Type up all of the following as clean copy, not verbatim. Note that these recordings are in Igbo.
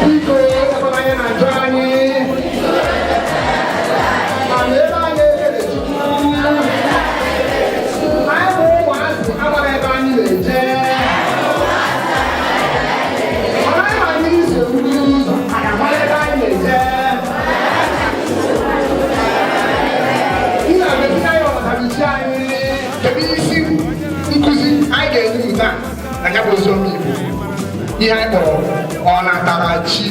Biko, ịhụnanya na-ajụ anyị mana ebe anyị ekele Chukwu. Anyị bụ ụmụazị amara ebe anyị na-eje, mana anyị ma mmiri si mmiri ụzọ, anyị amara ebe anyị na-eje. Nna metinye anyị ọnatarachi anyị. Kedu isi nkụzi anyị ga-enye unu taa na ya bụ oziọma Igbo, ihe anyị kpọrọ ọnatarachi?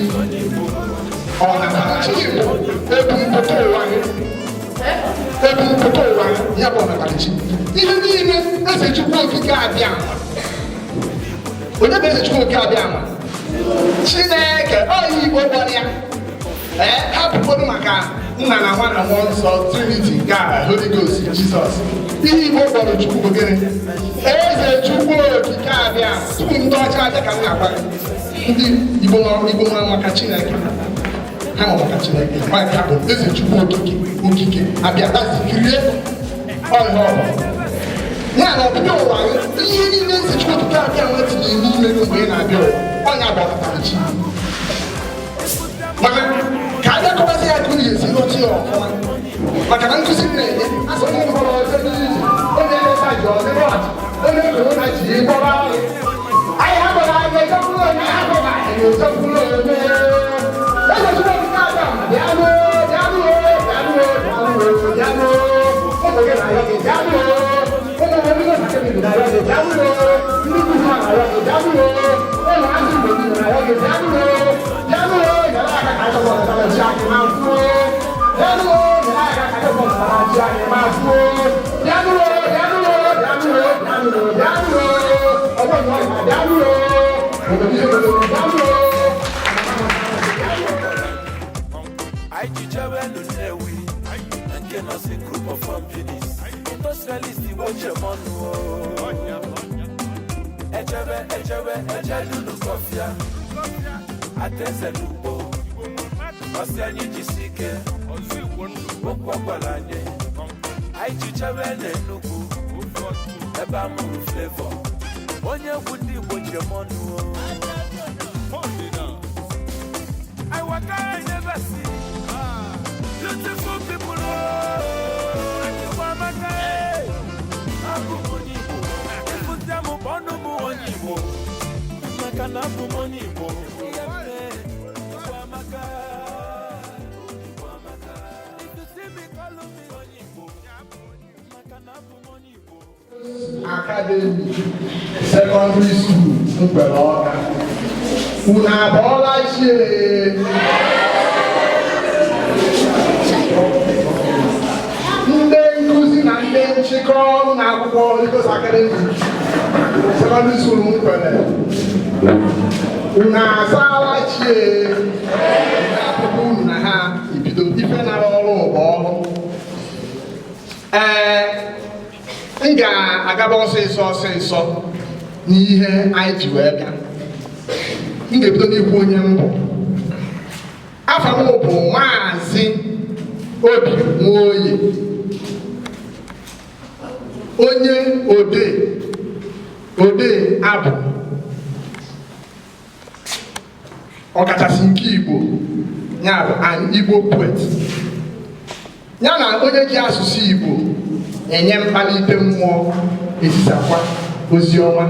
Ọnatarachi bụ ebumpụta ụwa gị, ebumpụta ụwa ya bụ ọnatarachi. Ihe niile Eze Chukwu Okike abịa. Onye bụ Eze Chukwu Okike abịa ma? Chineke oyi Igbo gbọrọ ya. Ee, hapụgodu maka Nna na Nwa na Mmụọ Nsọ, Trinity nke a, Holy Ghost, Jizọs. Ihe Igbo kpọrọ Chukwu bụ gịnị? Eze Chukwu Okike abịa. Tupu ndị ọcha abịa, ka m na-agwa gị, ndị Igbo Igbo nwa maka Chineke, ha ma maka Chineke. Nwaanyị ha bụ Eze Chukwu Okike, Okike abịa, that's the creator. Ọ ihe ọ bụ ya na ọbịbịa ụwa gị, ihe niile Eze Chukwu Okike abịa nwa tinyere n'ime gị mgbe ị na-abịa ụwa, ọnya bụ ọnatarachi. Mana ka a bịakọbazi ya ka unu ga-esi ghọta ya ọfụma, maka na nkụzi m na-enye asọ m mkpọrọ ọzọ n'iyi onye nleta ji ọdịrị ọchị, onye korona ji ịgbọrọ ọrụ anyị hapụrụ, anyị ejekwuru onye hapụrụ, anyị ejekwuru onye Eze Chukwu Okike abịa. Bịanụ, bịanụ, bịanụ, bịanụ, bịanụ. Ụmụ gị na-arịọ gị, bịanụ. Ụmụ gị ndị akademi na-arịọ gị, bịanụ. Ndị nkuzi na-arịọ gị, bịanụ. Ụmụ azụ Igbo niile na-arịọ gị, bịanụ, bịanụ. Nyere aka ka anyị chọpụtara chi anyị ma fuo. Bịanụ, nyere aka ka anyị chọpụtara chi anyị ma fuo. Bịanụ, bịanụ, bịanụ, bịanụ, bịanụ. Ọgbọ nnọọ, bịanụ. Obodo ihe obodo, bịanụ. Anyị ji jewelu Nnewi na nke nọsi Group of Companies, industrialist Igbo chemọnụ. Ejebe ejebe ejelunu kọfịa ateze n'ugbo, ọsị anyị jisi ike. Okwu ọgwara anyị, anyị ji jebe n'Enugwu ebe a mụrụ Flavour, onye egwu ndị Igbo chemọnụ. I waka, I never see beautiful people. Oh, Igbo amaka, eh. Abụ m onye Igbo. Ịfụta m, kpọnụ m onye Igbo, maka na abụ m onye Igbo. Ihe mere, Igbo amaka, Igbo amaka. If you see me, call me onye Igbo, maka na abụ m onye Igbo. Academy Secondary School, Nkwere Ọka, unu abọọla chi? Ndị nkụzi na ndị nchịkọ ọrụ na akwụkwọ Lagos Academy Secondary School, Nkwere, unu asaala chi? Akwụkwọ unu na ha ebido ife nara ọrụ bụ ọrụ. Ee, m ga-agaba ọsịsọ ọsịsọ n'ihe anyị ji wee bịa. M ga-ebido n'ikwu onye m bụ. Afa m bụ Maazị Obi Nwoye, onye odee, odee abụ, ọkachasị nke Igbo, ya bụ an Igbo poet, ya na onye ji asụsụ Igbo enye mkpalite mmụọ, ezisakwa ozi ọma.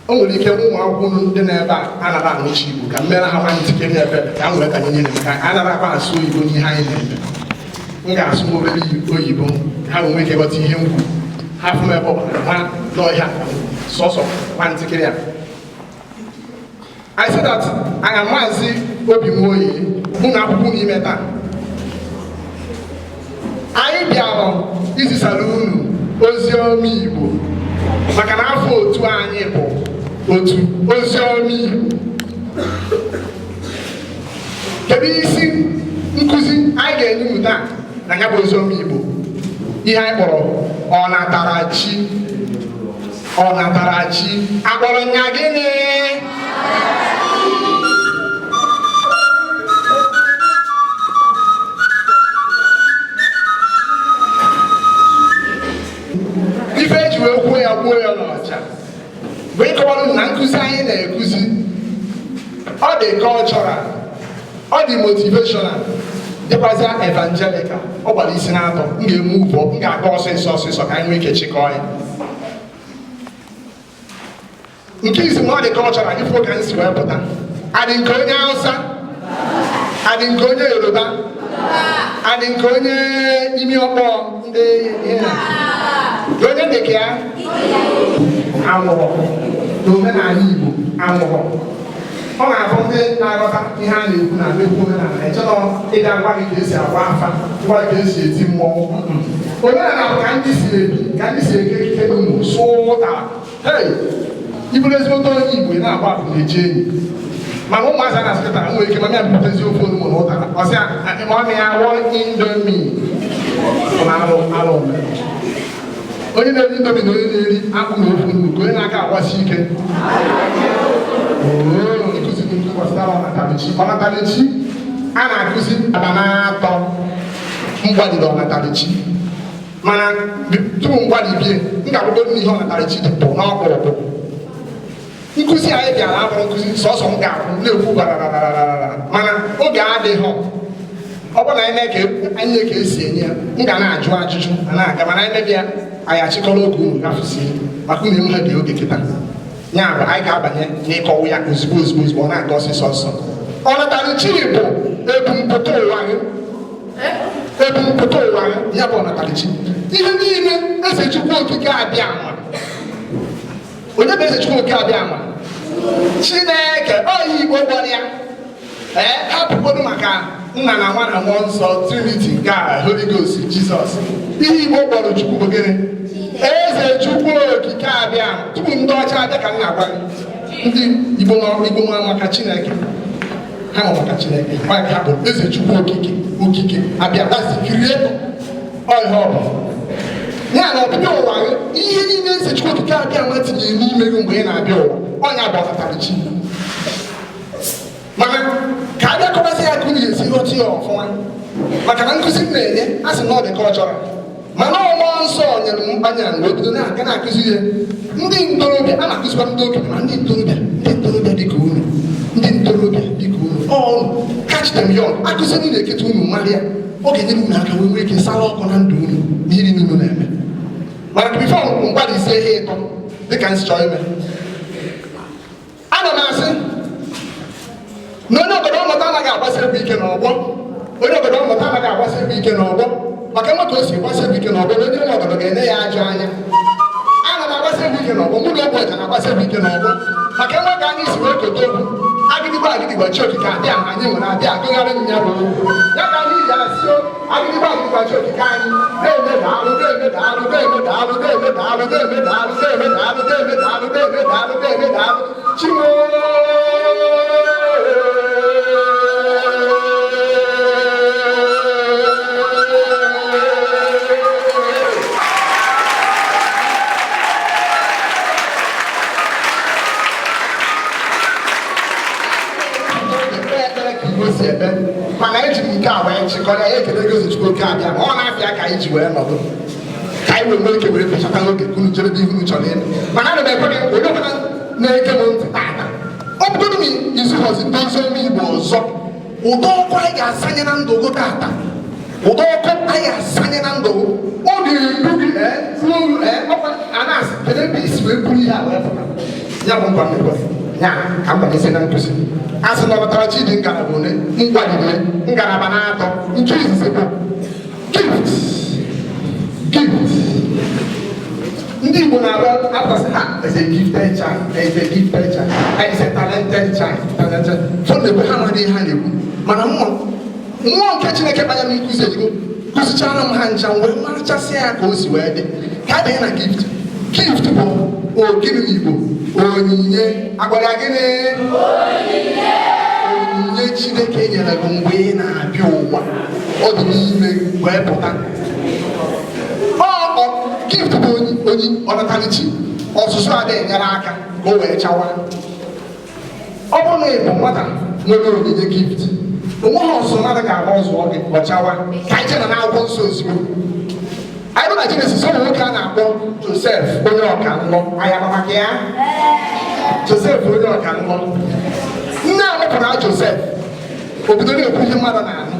O nwere ike ụmụ akwụkwọ ndị nọ ebe a anaghị anụchi Igbo, ka m mere ha nwa ntikere ebere, ka m wee banye nyere maka anaghị akwa asụ oyibo n'ihe anyị na-eme. M ga-asụ m obere oyibo, ha nwee ike ghọta ihe m kwuru. Ha fụ m ebe ọ bụla nwa n'ọhịa sọsọ nwa ntikiri a. I said that I am Maazị Obi Nwoye. Ụmụ akwụkwọ n'ime taa, anyị bịara izisara unu ozi ọma Igbo, maka na afọ otu anyị bụ otu ozi ọma Igbo. Kedu isi nkụzi anyị ga-enye unu taa na ya bụ ozi ọma Igbo, ihe anyị kpọrọ ọnatarachi? Ọnatarachi akpọrọ nya gịnị? Ife eji wee kwuo ya, gbuo ya n'ọcha. Bụ ịkọwara unu na nkụzi anyị na-ekuzi, ọ dị cultural, ọ dị motivational, dịkwazịa evangelical. Ọ gbara isi na-atọ. M ga-eme ugbo, m ga-aga ọsịsọ ọsịsọ ka anyị nwee ike chịkọọ ya. Nke isi ma ọ dị cultural, ifo ka m si wee pụta. Adị nke onye Hausa, adị nke onye Yoruba, adị nke onye imi ọkpọ, ndị ihe na nke onye dị ka ya anwụrụ n'omenala Igbo anwụrụ. Ọ na-abụ ndị na-aghọta ihe a na-ekwu na ekwu omenala echọrọ ịga gwa gị ka esi agba afa, gwa gị ka esi eti mmọnwụ. Omenala bụ ka ndị si ebi, ka ndị si eke ekike, ụmụ sụọ ụtara. Hei, ịbụrụ ezigbote onye Igbo, ị na-agba akwụ na-eji enyi. Mana ụmụazị a na-asịkọta nwere ike mama ya bupụtazi ofe onugbo na ụtara, ọ sị mummy, I want Indomie. Ọ na-alụ alụ onye na-eri Indomie na onye na-eri akpụ na ofe onugbo, ka onye na-aka agbasi ike. Nkụzi nkụzi gbasara ọnatarachi. Ọnatarachi a na-akụzi aba na-atọ mgbaliri ọnatarachi. Mana tupu mgbalị bie, m ga-akwụkwọ n'ihe ọnatarachi dị bụ n'ọkpụrụkpụ. Nkụzi anyị bịara abụrụ nkụzi sọsọ m ga-akwụ na-ekwu bararararara, mana oge adịghị. Ọ bụrụ na anyị mee ka anyị ka esi enye ya, m ga na-ajụ ajụjụ a na-aga. Mana anyị mebịa, anyị achịkọrọ oge unu gafesie, maka unu enweghị dị oge kịta. Ya bụ, anyị ga-abanye n'ịkọwa ya ozugbo ozugbo ozugbo, ọ na-aga ọsịsọ ọsọ. Ọnatarachi bụ ebumpụta ụwa gị, ebumpụta ụwa gị. Ya bụ ọnatarachi, ihe niile Eze Chukwu Okike abịa ama. Onye bụ Eze Chukwu Okike abịa ama? Chineke oyi Igbo gbara ya. Ee, hapụgodu maka Nna na Nwa na Mmụọ Nsọ, Trinity nke a, Holy Ghost, Jizọs. Ihe Igbo kpọrọ Chukwu bụ gịnị? Eze Chukwu Okike abịa. Tupu ndị ọcha abịa, ka m na-agwa gị, ndị Igbo Igbo ma maka Chineke, ha ma maka Chineke. Ọ ya ka ha bụ Eze Chukwu Okike Okike abịa. That's the creator. Ọ ihe ọ bụ ya na ọbịbịa ụwa gị, ihe niile Eze Chukwu Okike abịa ma tinyere n'ime gị mgbe ị na-abịa ụwa, ọnya bụ ọnatarachi. Mana ka a bịa kọbazi ya ka unu ga-esi ghọta ya ọfụma, maka na nkụzi m na-enye, a sị na ọ dị ka ọ chọrọ, mana Mmụọ Nsọ nyere m mkpanye a wee bido na-aga na-akụzi ihe ndị ntorobịa. A na-akụzikwa ndị okenye, ma ndị ntorobịa, ndị ntorobịa dịka unu, ndị ntorobịa dịka unu, ọ catch them young. Akụziri unu eketa unu mara ya, ọ ga-enyere unu aka wee nwee ike sara ọkụ na ndụ unu na ihe niile unu na-eme. Mana before mgbalịsie ihe ịtọ dịka m si chọọ ime, ana m asị na onye obodo mmụta anaghị agbasi egwu ike n'ọgbọ. Onye obodo mmụta anaghị agbasi egwu ike n'ọgbọ, maka nwe ka o si gbasi egwu ike n'ọgbọ na onye nwe obodo ga-enye ya ajọ anya. Ana m agbasi egwu ike n'ọgbọ, mụ na ogbe ọja na-agbasi egwu ike n'ọgbọ, maka enwe ka anyị si wee kote okwu agịdịgba agịdịgba chi okike abịa ma anyị nwere abịa agụgharị m ya bụ okwu ya ka anyị ji asị o agịdịgba agịdịgba chi okike anyị na-eme. Daalụ, na-eme, daalụ, na-eme, daalụ, na-eme, daalụ, na-eme, daalụ, na-eme, daalụ, na-eme, daalụ, na-eme, daalụ, na-eme, daalụ, Chimo. Ekpere ka Igbo si ekpe, mana eji m nke a wee chịkọrọ ya. Ekele gị, Chukwu oke abịa ma ọ na-afịa ka anyị ji wee nọdụ, ka anyị wee nwee ike wee fechata oge ka unu jere ihe unu chọrọ ime. Mana ana m ekwe gị, onye ọbụla na-ege m ntị tata, ọ bụgodụ m izughọzi ndị ozi ọma Igbo ọzọ, ụdọ ọkụ anyị ga-asanye na ndụ gị tata, ụdọ ọkụ anyị ga-asanye na ndụ gị, ọ ga-ebu gị ruo ọkwa a na-asị kedu ebe isi wee buru ihe a wee pụta. Ya bụ nkwa mmekwe ya ka m banyesi na nkụzi. A sị na ọnatarachi dị ngalaba one ngwalire, ngalaba na-atọ. Nke izizi bụ gift. Gift, ndị Igbo na-abịa apụtasị ha is a gifted child, is a gifted child, is a talented child, talented fọ na-ekwe ha amaghị ihe ha na-ekwu. Mana mmụọ, mmụọ nke Chineke banye m nkụzi ejigo kụzichara m ha ncha wee marachasịa ya ka o si wee dị. Ka abanye na gift. Gift bụ ogini n'Igbo? Onyinye. Agwara ya gịnị? Onyinye Chineke nyere gị mgbe ị na-abịa ụwa, ọ dị n'ime wee pụta. Ọ gift bụ onye ọnatalichi ọzụzụ adịghị enyere aka ka o wee chawa. Ọ bụrụ na ị bụ nwata nwere onyinye gift, onweghị ọzụzụ mmadụ ga-agba ọzụọ gị, ọchawa. Ka anyị jee na n'akwụkwọ nsọ ozugbo. Anyị bụ na Jenesis, ụmụ nwoke a na-akpọ Josef, onye ọka nlọ. Anyị ama maka ya. Josef onye ọka nlọ. Nne a mụpụrụ Josef, obido na-ekwu ihe mmadụ na-anụ.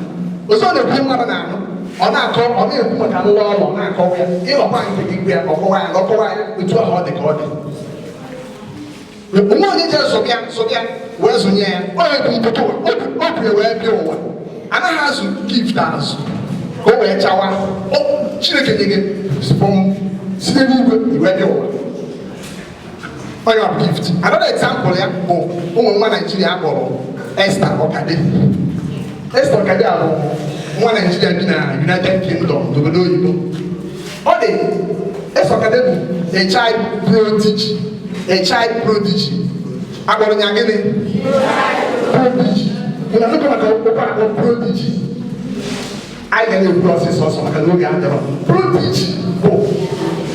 Ozo ọ na-ekwu ihe mmadụ na-anụ, ọ na-akọ, ọ na-ekwu maka nlọ ọlọ, na-akọwa ya. Ịlọkwa nke gị gwa ya, ọkọwa ya, ọkọwa ya otu ahụ ọ dị ka ọ dị. Onwe onye je zụbịa zụbịa wee zụnye ya, onye bụ mpụta ụwa, o bu wee bịa ụwa. Anaghị azụ gift azụ ka o wee chawa. Chineke nye gị spọm site n'igwe, iwe bịa ụwa, onye ọ bụ gift. Another example ya bụ ụmụ nwa Naijiria akpọrọ Esther Ọkade. Esther Ọkade a bụ nwa Naijiria bi na United Kingdom, n'obodo oyibo. Ọ dị, Esther Ọkade bụ a child prodigy. A child prodigy. Akpọrọ ya gịnị? Prodigy. Unu anụkọ maka okwu akpọ prodigy? Anyị ga na-ekwu ọsịsọ ọsọ maka na oge adịrọ. Prodigy bụ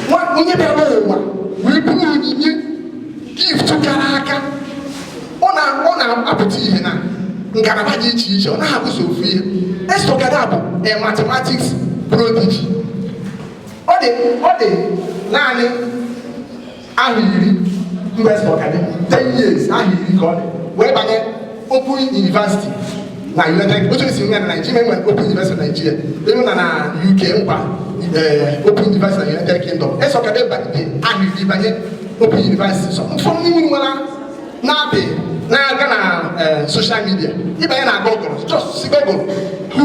nwa onye bịara ụwa wee buru onyinye, gift kara aka. Ọ na-apụta ihe na ngalaba dị iche iche, ọ naghị abụso ofu ihe. Esther Ọkade bụ a mathematics prodigy. Ọ dị naanị ahụ 10 mgbe Esther Ọkade, 10 years, ahụ 10 ka ọ dị wee banye Open University na United. Otu esi nwe na Nigeria, enwere Open University na Nigeria, elu na UK, nkwa Open University na United Kingdom. Esther Ọkade dị ahụ 10 banye Open University. So ụfọdụ n'ime unu nwere na-apị na-aga na social media, ịbanye na Google, just si Google, "Who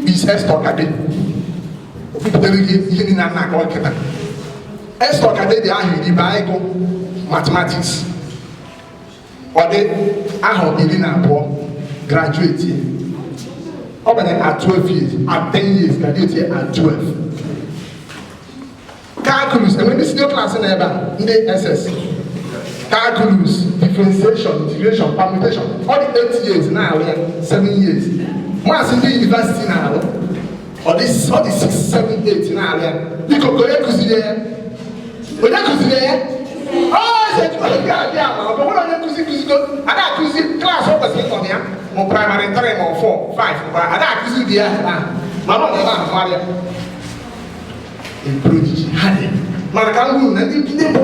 is Esther Ọkade?" O kwupụtara gị ihe niile a na-akọ kịta. Esther Ọkade dị ahụ 10 baa ịgụ mathematics. Ọ dị ahụ 12 graduate. Ọ banye at 12 years, at 10 years, graduate at 12. Calculus, enwe ndị senior class na ebe a, ndị SS, calculus, differentiation, integration, permutation, ọ dị 8 years na-alụ ya, 7 years. Maasị ndị university na-alụ, ọ dị 6, 7, 8 na-alụ ya. Biko, ka onye kụziri ya? Onye kụziri ya? Ọ eze Chukwu abịa ma ọ bụ nwere onye nkụzi kụzigo. A na-akụzi class ọ kwesịrị ịnọ na ya, ma primary 3 ma 4, 5, mgbe a na-akụzi dị ya ahụ, mana ọ na ebe ahụ mara ya. Prodigy ha dị, mana ka m gwuru na ndị bụ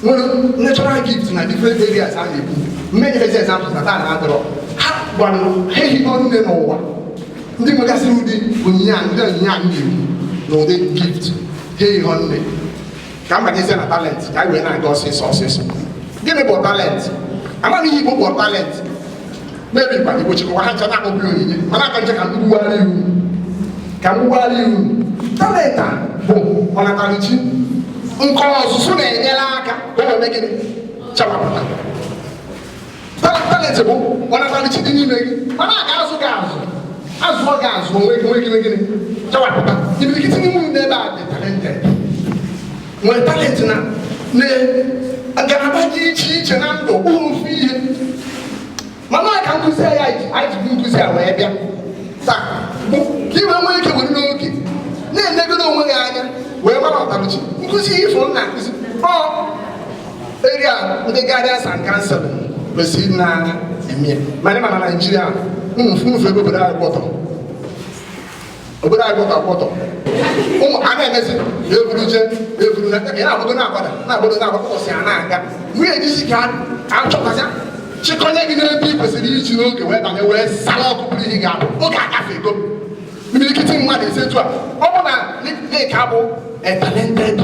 nwere natural gift na different areas a na-ekwu mmenyefezi examples na taa na adịrọ ha gwara ha ehigo nne n'ụwa. Ndị nwegasịrị ụdị onyinye a, ndị onyinye a na-ekwu na ụdị gift ha ehigo nne. Ka m banyezie na talent, ka anyị wee na-aga ọsịsọ ọsịsọ. Gịnị bụ talent? Amaghị ihe Igbo bụ talent. Mebi kwa Igbo chịkọwa ha ncha na-akpọbi onyinye, mana aka nche ka m gbugharị iwu, ka m gbugharị iwu. Talent a bụ ọnatarichi nke ọzụzụ na-enyere aka ka o wee mee gịnị? Chawapụta. Talent bụ ọnatarichi dị n'ime gị, mana a ga-azụ gị azụ, azụọ gị azụ, onwe gị, onwe gị, gịnị? Chawapụta. Imirikiti n'ime unu n'ebe a dị talented, nwere talent na ngalaba dị iche iche na ndụ, ofu ihe. Mana ka nkụzi ya anyị ji nkụzi a wee bịa taa bụ ka ị wee nwee ike were n'oge na-enegodo onwe gị anya wee mara ọtaruchi. Nkụzi ifo m na-akụzi ọ area ndị guidance and counseling kwesịrị na-eme ya. Mana ịma na Naijiria mfu ebe obodo anyị kwọtọ, obodo anyị kwọtọ akwọtọ. Ụmụ a na-emezi eburu je eburu na ị na-agbado na-agbada na-agbado na-agbada ụbọchị a na-aga nwunye ejisi ka achọtasịa chịkọnye gị n'ebe ị kwesịrị iji n'oge wee banye wee sara ọkụ bụrụ ihe ị ga-abụ. Oge agafego. Imirikiti mmadụ esi etu a, ọ bụ na Nick abụ a talented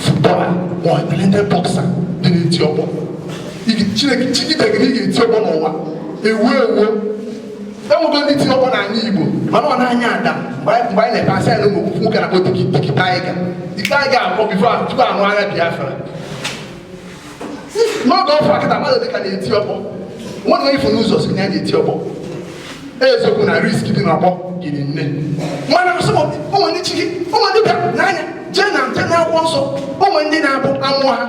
footballer ma a talented boxer dị n'eti ọkpọ. Chineke chigide gị na ị ga-eti ọkpọ n'ụwa ewu ewu. Enwego ndị tinye ọkpọ n'ala Igbo, mana ọ na-anya ada. Mgbe anyị na-epe asị anyị na ụmụ nwoke na-akpọ Diki Tiger, Diki Tiger akpọ before tupu anụ agha Biafra. N'oge ọfụ akịta, mmadụ dịka na-eti ọkpọ nwa na ifo n'ụzọ si na ya na-eti ọkpọ. Eziokwu na risk dị n'ọkpọ hiri nne, mana ụmụ ndị chiki, ụmụ ndị bịa n'anya jee na jee n'akwụkwọ nsọ, ụmụ ndị na-abụ amụọ ha,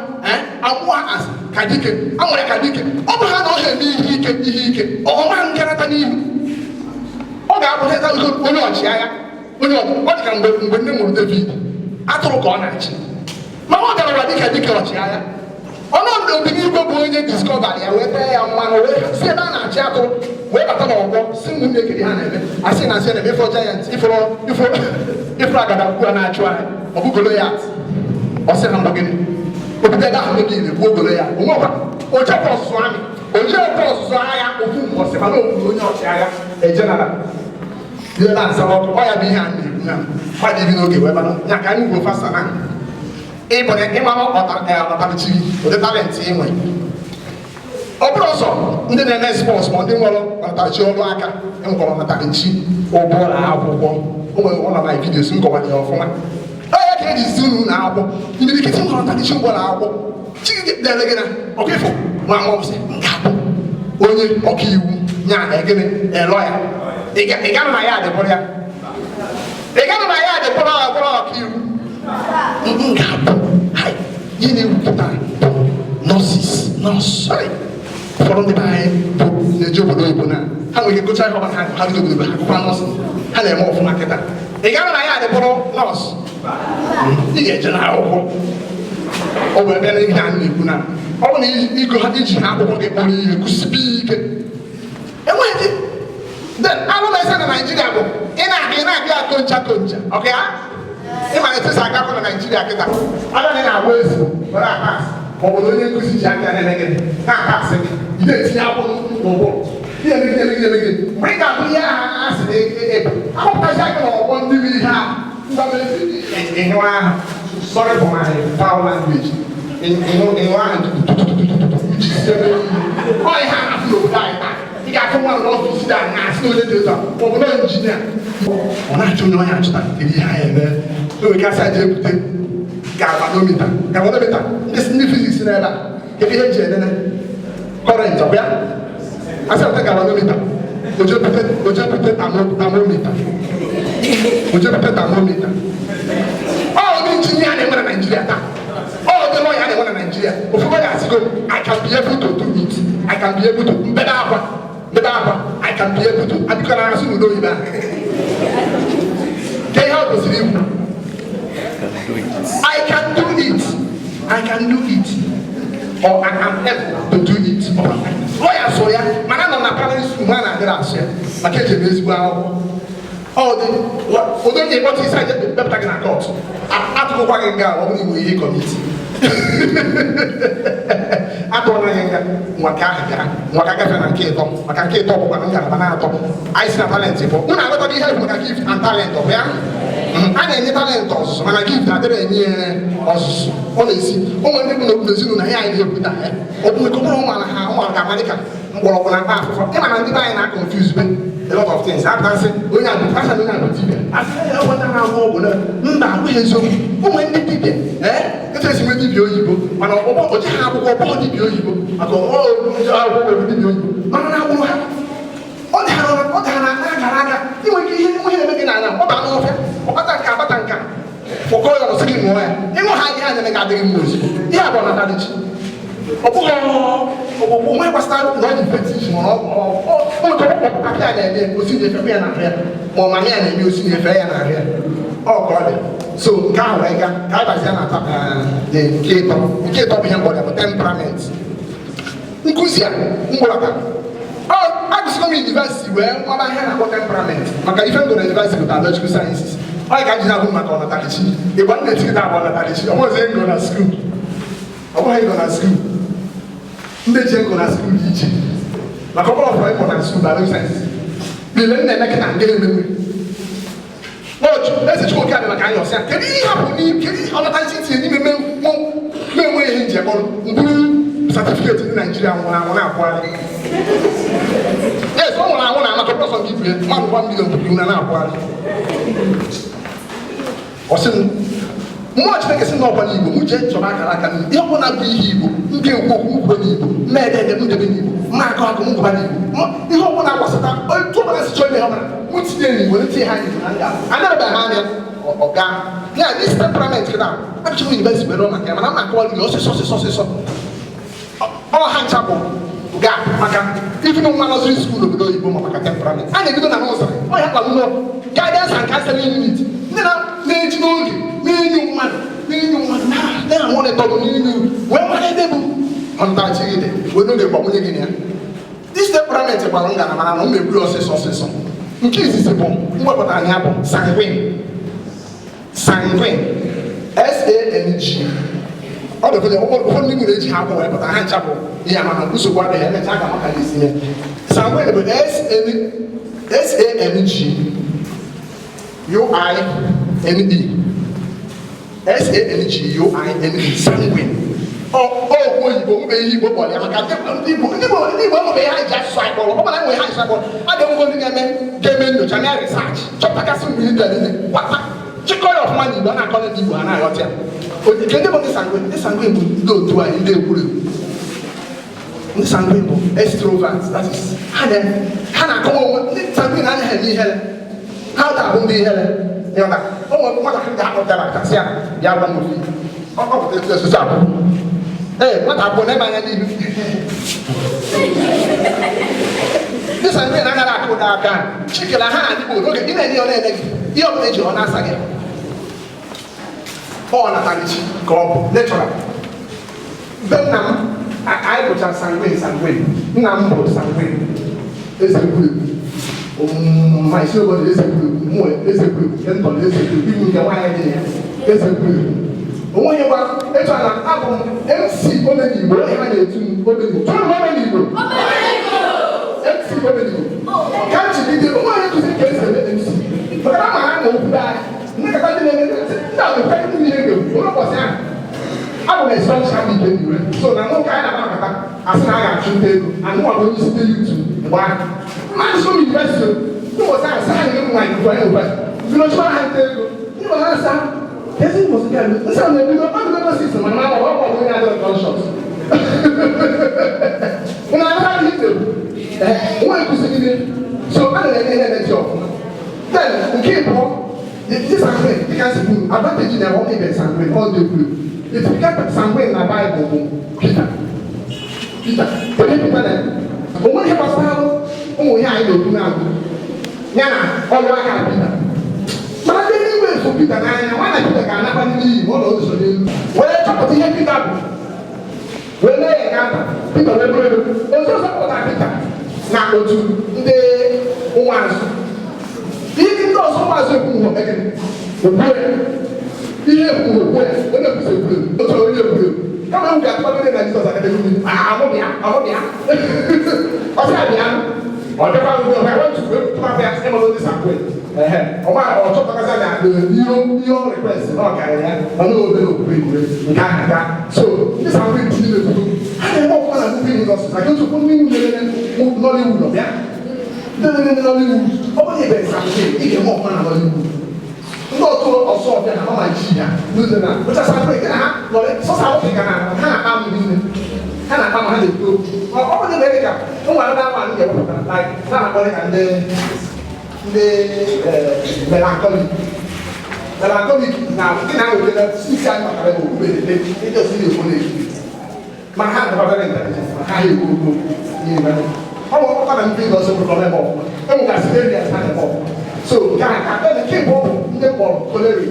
amụọ ha as ka dike, amụrụ ya ka dike. Ọ bụ ha na ọ ha eme ihe ike, ihe ike ọma nkarata n'ihu, ọ ga-abụta onye ọchịagha, onye ọ dị ka mgbe nne mụrụ David, atụrụ ka ọ na-achị, mana ọ gara ụwa dịka dike ọchịagha. Ọnọdụ obiligwe bụ onye discover ya wee tee ya mmanụ, wee si ebe a na-achị atụrụ wee bata n'ọgbọ, si ụmụnne kiri ha na-eme asị na asị na-eme ifo giant, ifuru ifuru ifuru agada ukwu a na-achụ anyị, ọ bụ Goliath. Ọ sị ha mgbe gịnị obido ebe ahụ megide gbuo Goliath onwekwa. O jekwa ọzụzụ army, o jekwa ọzụzụ agha ofu mbọsị, mana o kwuru onye ọchịagha ejenara ihe na-asa ọkụ. Ọ ya bụ ihe a na-ekwu na mmadụ ibi n'oge wee mara ya ka anyị gwuo fasa na ịbụ na ịmara ọtarachi gị, ụdị talent ị nwe. Ọ bụrụ ọsọ ndị na-eme sports ma ndị nwere ọnatarachi ọrụ aka, enwekwara ọnatarachi ụbụrụ akwụkwọ. O nwere ụlọ na videos m kọwara ya ọfụma. Ọ ya ka eji si unu na akwụkwọ imirikiti nwere ọnatarachi ụbụrụ akwụkwọ. Chi dere gị na ọkụ ifo nwa nwa sị m ga-abụ onye ọkaiwu nya gịnị, lawyer. Ị ga na ya adịbụrụ ya, ị ga na ya adịbụrụ ọbụrụ ọkaiwu. M ga-abụ ihe na-ewupụta bụ nurses, nọọsụ. Ụfọdụ ndị be anyị bụ na-eji obodo oyibo na ha nwere ike gụcha ihe ọbụla ha, ha bido obodo ha gụkwa nọọsụ, ha na-eme ọfụma. Kịta ị gara na ya adịbụrụ nọọsụ, ị ga-eje na akwụkwọ. Ọ bụ ebe na ihe a na-ekwu na ọ bụ na ịgụ ha iji ha akwụkwọ gị kpọrọ ihe, gụsibe ike. Enweghị then alụ na ese na Naijiria bụ ị na-abịa koncha koncha ọka ya. Ịma etu esi aga akwụkwọ na Naijiria kịta, abịa na ị na-agba efu were apas, ma ọ bụ na onye nkụzi ji aka na-eme gịnị na-apasị gị, ị na-etinye akwụkwọ n'ụbụrụ ihe emegide emegide emegide. Mgbe ị ga-abụ ihe ahụ a sị na ebe akpọpụtazi gị n'ọgbọ ndị bụ ihe ahụ ịhụ ahụ, sorry for my foul language, ịhụ ahụ uchi si ebe ọ ihe a na-afụ n'obodo anyị taa. Ị ga-afụ nwa n'ọfịs dị anya asị na onye dị otu a, ma ọ bụ na injinia, ọ na-achọ onye ọnya achọta. Kedu ihe anyị eme? Enwere ike asị aja ebute galvanometer. Galvanometer, ndị physics n'ebe a, kedu ihe eji enene current? Ọ bụ ya asị ebute galvanometer, ojebute thermometer, ojebute thermometer. Ọ ndị injinia na-enwe na Naijiria taa, ọ ndị lawyer na-enwe na Naijiria. Ofu onye asịgo, "I can be able to do it, I can be able to." Mbede akwa, mbede akwa, "I can be able to." Adịkọ na asụ n'udo oyibo ahụ ka ihe ọ kwesịrị ikwu, "I can do it, I can do it," or "I am able to do it." Lawyer sụrụ ya, mana nọ na primary school ha na-adịrị asụ ya maka eji eme ezigbo akwụkwọ. Ọ dị ụdị onye ịkpọta isi aja depụta gị na court, atụkwa gị nga. Ọ bụrụ inwe ihe commit, atụọla gị nga. Nwa ka ahụ bịara, nwa ka gafere na nke ịtọ, maka nke ịtọ bụkwa na ngalaba na-atọ anyị si na talent bụ unu aghọtaghị ihe bụ maka gift and talent. Ọ bụ ya a na-enye talent ọzụzụ, mana gift adịrị enye ya ọzụzụ. Ọ na-esi ụmụ ndị bụ n'obodo ezinụlọ ya anyị na-ekwuta ya. Ọ bụ nke ụmụ ụmụala ha ụmụala ga-ama dịka mgbọrọgwụ na mkpa akwụkwọ. Ịma na ndị be anyị na-confuse be a lot of things. Apụta nsị onye abụ asị na onye abụ dibịa, asị ya nweta na-agwọ ọgwụ na mba, abụghị eziokwu. Ụmụ ndị dibịa, ee, etu esi nwee dibịa oyibo, mana ọgbọ oji ha akwụkwọ ọgbọ dibịa oyibo maka ọgbọ akwụkwọ dibịa oyibo, mana na agbụrụ ha ọ dara, ọ dara na akara aka. Inwe ike ihe ihe na-eme gị n'ala, ọ baa n'ọfịa, ọ kpata nka, akpata nka fọkọ ya, ọsị gị ṅụọ ya, ịṅụ ha ihe a na-eme gị adịghị mma ozugbo. Ihe a bụ ọnatarichi. Ọ bụghị ọgbụgbụ onwe gbasara na ọ dị fetish, ma ọ nwere ọkpụkpọ papa ya na-eme osi na-efe ya n'ahụ ya, ma ọ mama ya na-eme osi na-efe ya n'ahụ ya. Ọ ka ọ dị. So nke ahụ wee gaa ka anyị bazie na nke ịtọ. Nke ịtọ bụ ihe mgbọrọ bụ temperament. Nkụzi a mgbọrọta ọ agụsịgo m university wee nwaba ihe na-akpọ temperament, maka ife ngụ na university bụ biological sciences. Ọ ka ji na-abụ maka ọnatarichi ịgba m na-etikịta abụ ọnatarichi. Ọ bụghịzi ngụ na school, ọ bụghị ngụ na school. Ndị ji ngụ na school dị iche, maka ọ bụrụ ọfọrọ ịkpọ na school biological sciences niile m na-eme kịta nke na-emenwe n'otu eze Chukwu abịa maka anyị ọsịa. Kedu ihe hapụ n'ime? Kedu ọnatarichi tinye n'ime mụ enweghị ihe nji ekpọrọ mburu certificate ndị Naijiria nwụrụ anwụ na-akwụgharị? Yes, ọ nwụrụ anwụ na amaka prọsọ nke ibue mmadụ 1 million puku na na-akwụgharị. Ọ sị m mmụọ Chineke sị na ọkwa n'Igbo m jee chọrọ akara aka m. Ihe ọbụla bụ ihe Igbo m ga-ekwu okwu, m kwuo n'Igbo, m ede ede, m debe n'Igbo, m akọ akụ, m gụba n'Igbo. Ihe ọbụla gbasata otu ọbụla si chọọ ime ihe ọbụla, m tinye n'Igbo, tinye ha n'Igbo na nga anarabeghị ha anya ọga ya. This temperament kịta abịchị m university were maka ya, mana m na-akọwa gị ọsịsọ ọsịsọ ọsịsọ. Ọ ha ncha bụ ga maka even nwa nursery school obodo oyibo ma maka temperament a na-ebido na nursery. Ọ ya kpalụ nọ guidance and counseling unit, ndị na-eji n'oge na-enyo mmadụ, na-enyo mmadụ, na-amonitor n'enyo wee mara ebe bụ ọntachi gị dị, wee n'oge gbakwunye gị na ya. This temperament gbara ngana, mana na m ekwu ọsịsọ ọsịsọ. Nke izizi bụ mwepụtara ya bụ sanguine. Sanguine, S-A-N-G. Ọ dị ụfọdụ, ụfọdụ ndị nwere eji ha akwụ wee pụta ha ncha bụ ihe, mana nsogbu adịghị. Emechaa ka maka esi ya. Sanguine bụ S A N G U I N E, S A N G U I N E, sanguine. Ọ okwu oyibo mbe ihe Igbo kpọrọ ya, maka ndị Igbo enwebeghị ha ji asụsụ anyị kpọrọ. Ọ bụla enweghị ha ji asụsụ anyị kpọrọ, a ga-enwego ndị ga-eme nyocha mee research, chọpụtakasị mgbe ndị a niile kwata chịkọ ya ọfụma n'Igbo, a na-akọ ndị Igbo, a na-aghọta ya. Nke ndị bụ ndị sanguine, ndị sanguine bụ ndị otu anyị, ndị ekwurekwu. Ndị sanguine bụ extroverts, that is, ha na-akọwa onwe. Ndị sanguine anaghị eme ihere, ha ga-abụ ndị ihere. Ịghọta? O nwere nwatakịrị ga-akpọtara kasị ya bịa gwa m ofu ọ pụta etu esoso abụ. Ee, nwata abụọ na-eme anya n'ihu. Ndị sanguine anaghị akụ ụda aka chikere ha na ndị Igbo n'oge ị na-enye ya, ọ na-ene gị ihe ọ bụla eji ọ na-asa gị. Ọ natara chi ka ọ bụ natural. Be nna m, anyị bụcha sanguine. Sanguine, nna m bụ sanguine, eze egwuregwu. Ma isi obodo eze egwuregwu, mụ eze egwuregwu, nke ntọ eze egwuregwu, iwu nke nwaanyị dị ya eze egwuregwu. Onweghị gwa etu a na abụ m MC Omenigbo. Onye ha na-etu m Omenigbo, tụrụ m Omenigbo, MC Omenigbo ka m ji bido. Onwe onye nkụzi ka esi eme MC, maka na ama ha na okwu anyị mmekọta ndị na-eme ndị a na-ekwe ndị ihe ga-ekwu onye ụbọchị ahụ. Abụ m expansion ike n'iwe so na nwoke anyị na-anakọta asị na a ga-achụ nta ego anụ nwa bụ onye isi ndị youth mgbe ahụ mmadụ so university n'ụbọchị ahụ sị ha na-eme nwaanyị ugbu anyị ụbọchị bido chụọ ha nta ego. Ndị ma na-asa ezi ụbọchị ga nsị na ebido ọ bido gosi mana ma ọ bụ onye adịrị conscious na anaghị ihe ite nwa nkụzigide. So a na-eme ihe na-eti ọfụma. Then nke ịbụọ, ndị sanguine, dịka nsi kwuru, advantage na ọ ibe sanguine, ọ dị ekwuru. The typical sanguine na Bible bụ Peter. Peter, onye Peter na onwe ihe gbasara ụmụ ihe anyị na-ekwu na-agụ ya na ọrụ aka Peter, mana ndị n'igwe efu Peter n'anya nwa na Peter ga-anakwa n'iyi ma ọ na ozo n'elu wee chọpụta ihe Peter bụ, wee mee ya ka Peter wee bụrụ elu ozu ọzọ pụtara Peter na otu ndị ụmụazụ. Ihe ndị ọzọ ụmụazụ ekwu hụ megịnị okwu ya, ihe ekwu okwu ya, onye ekwusi ekwu otu onye ekwu ekwu kama ewu ga-atụkwadore na Jizọs akademi mmiri ahụbịa ahụbịa ọsị abịa ọ dịkwa ndị ọbịa wetu tụkwa ya ịmụrụ ndị sanguine ehe ọgba ọ chọpụtakasị na ihe ihe ọ request na ọ karịrị ya, mana obere okwukwe igwe nke ahụ ga. So ndị sanguine ndị na-ekwuru ha na-eme ọfụma na movie industry na otu ndị nwunye Nollywood nọ bịa, ndị na-eme Nollywood. Ọ bụrụ ebe sanguine, ị ga-eme ọfụma na Nollywood. Ndị otu ọsọ ọbịa na mama ji ya n'ụzọ na ụcha sanguine nke na ha nọ sọsọ Afrịka na ha na-akpa m niile, ha na-akpa m, ha na-ekwu okwu. Ọ bụrụ na ka ụmụ anụ anụ anụ ga-ewepụtara like na na-akpọ ka ndị melancholic. Melancholic na ndị na-eweta isi anyị maka ebe okwube na-eme ndị osi na-ekwu na-ekwu, mana ha dịkwa very intelligent, ma ha ekwu okwu ihe mere ọ bụ ọkpọta na ndị ọzọ nwere eme ọfụma. Enwegasị areas ha na-eme ọfụma. So nke a ka nke bụ ndị mkpọrọ choleric.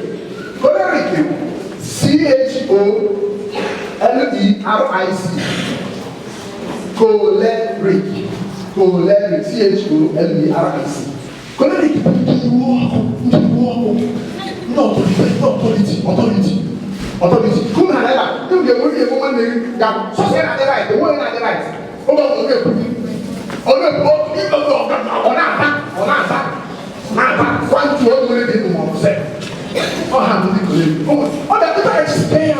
Choleric, C H O L E R I C, choleric, choleric, C H O L E R I C. Choleric bụ ndị iwe ọkụ, ndị iwe ọkụ, ndị authority, ndị authority, authority, authority. Kúmù na ebe a ndị ga-enwe ihe nwanne gị ga sọsọ ya na-adị right, enwe onye na-adị right. Oge ọ na-ekwu, ọ na-ekwu, ọ na-ata, ọ na-ata, na-ata kwantu o nwere dị ma ọ bụ sẹ ọ ha bụ ndị choleric. Ọ ga-adịta ka esi kee ya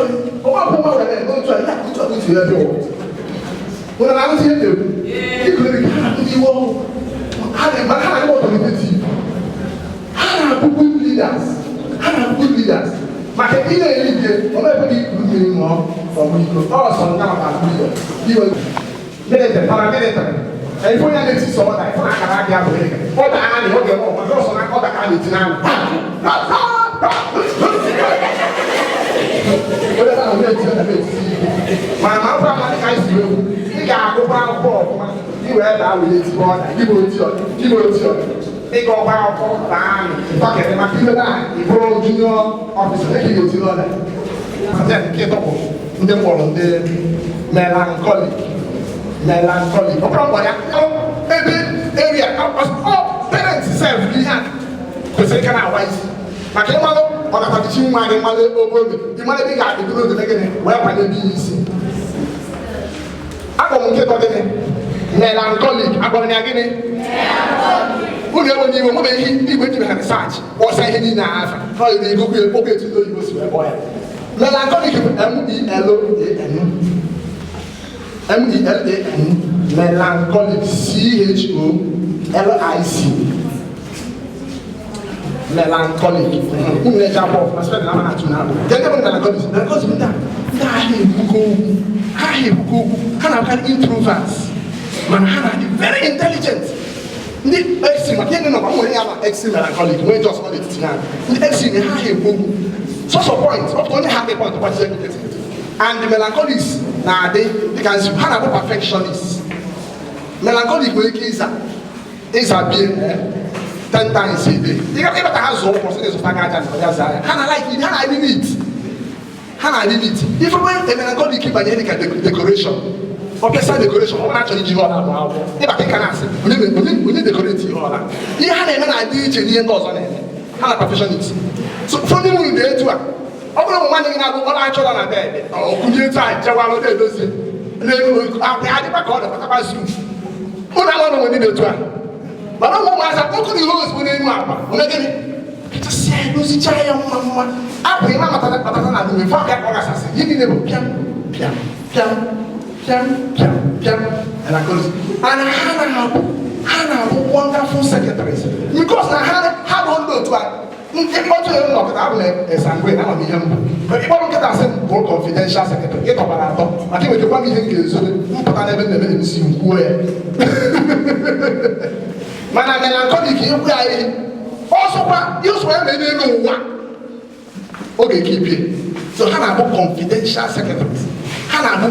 ọgba akwụkwọ nwa were otu a ya otu a otu ya dị ụwa. Ụna na-arụzi ihe na-ekwu ndị choleric, ha na-abụ ndị iwe ọkụ, ha na-agba authoritative, ha na-abụ good leaders, ha na-abụ good leaders, maka ị na-eri ike ọ na-ekwe gị ikuru mmiri ṅụọ ọgwụ iko ọ sọ nga maka abụ leader iwe military, paramilitary. Ife onye na-eti sọ ọda ife na akara aka ya bụ gịnị ọ da amị ọ ga-eme ọgwa ọsọ na ọda ka a na-eti n'amị. Onye ahụ na-eti ọ na-eti ike mana ma akwụkwọ amadị ka anyị si egwu, ị ga-agụkwa akwụkwọ ọfụma ị wee daa wee etigbo ọda gị bụ oti ọda gị bụ oti ọda. Ịga ọgba akwụkwọ baa amị tọkịrị maka ibe na ị bụrụ junior officer ị ga-eti n'ọda. Then nke ịtọ bụ ndị mkpọrọ ndị melancholic. Melancholic, ọ bụrụ mkpọ ya ebe area ọ parents sef bụ ihe a kwesịrị ka na-agwa isi maka ịmalụ ọ Ọnatachi nwa gị mmadụ oge oge ị mara ebe ị ga-eburu oge gịnị wee kwanye ebe ya isi. Akpọ m nke tọ gịnị? Melancholic. Akpọrọ ya gịnị? Unu enwe n'iwe nwebe ihe ndị Igbo ejiri ha research kpọsa ihe niile afa ha yiri igokwu okwu etu ndị oyibo si wee kpọọ ya. Melancholic bụ M-E-L-A-N M-E-L-A-N, melancholic, C-H-O-L-I-C, melancholic. Unu na-eji akwụkwọ ọfụma spread na ama na-atụ na abụ. Kedu ebe melancholic? Melancholic bụ ndị ahịa ekwukọ okwu, ha ahịa ekwukọ okwu, ha na-abụkarị introverts, mana ha na-adị very intelligent. Ndị extreme, maka ihe nọkwa nwere ya na extreme melancholic nwee just ọ n'etiti na ndị extreme, ha ahịa ekwu okwu sọsọ point ọ pụta onye ha dị point gbachizie nkịtị. And the melancholics na-adị dịka nsi, ha na-abụ perfectionists. Melancholic nwere ike ịza bie 10 times a day. Ịbata ha zụọ ụkwụ sị zụta gị aja na ọya zaa ya. Ha na like ha na-adị neat, ha na-adị neat. Ife e melancholic banye dịka decoration, ọpịasa decoration, ọ na-achọ iji ihe ọla agba akwụkwọ. Ịbata ịka na-asị onye decorate ihe ọla. Ihe ha na-eme na-adị iche n'ihe ndị ọzọ na-eme. Ha na perfectionist. So ụfọdụ nwuru dị etu a, ọ bụrụ ụmụ nwanne gị na-agụ ọ na-achọrọ na bed, ọkụnye etu a chewalụ na-edozi n'elu akwa ya adịkwa ka ọ dọkọtakwa zu ụlọ ala ọrụ. Ndị dị otu a, mana ụmụazị akpọkụ na ihe ozugbo n'elu akwa ome gịnị, pịchasịa ya, dozicha ya mma mma. Akwa ịma matata matata na uwe fọ abịa ka ọ gasasị ihe niile bụ pịam pịam pịam pịam pịam pịam. Melancholics, and ha na-abụ wonderful secretaries because na ha bụ ndị otu a. Ndị otu onye nnọkọta abụ na sanguine, ama m ihe mbụ ịkpọrọ nkịta asị m bụ confidential secretary. Ịtọkwara atọ maka inwetakwa m ihe m ga-ezobe mpụta n'ebe m na-eme MC m kwuo ya. Mana melancholic, ekwu ya ihe ọsọkwa, ihe ọsọkwa ya mee n'elu ụwa oge ka ibie. So ha na-abụ confidential secretaries, ha na-abụ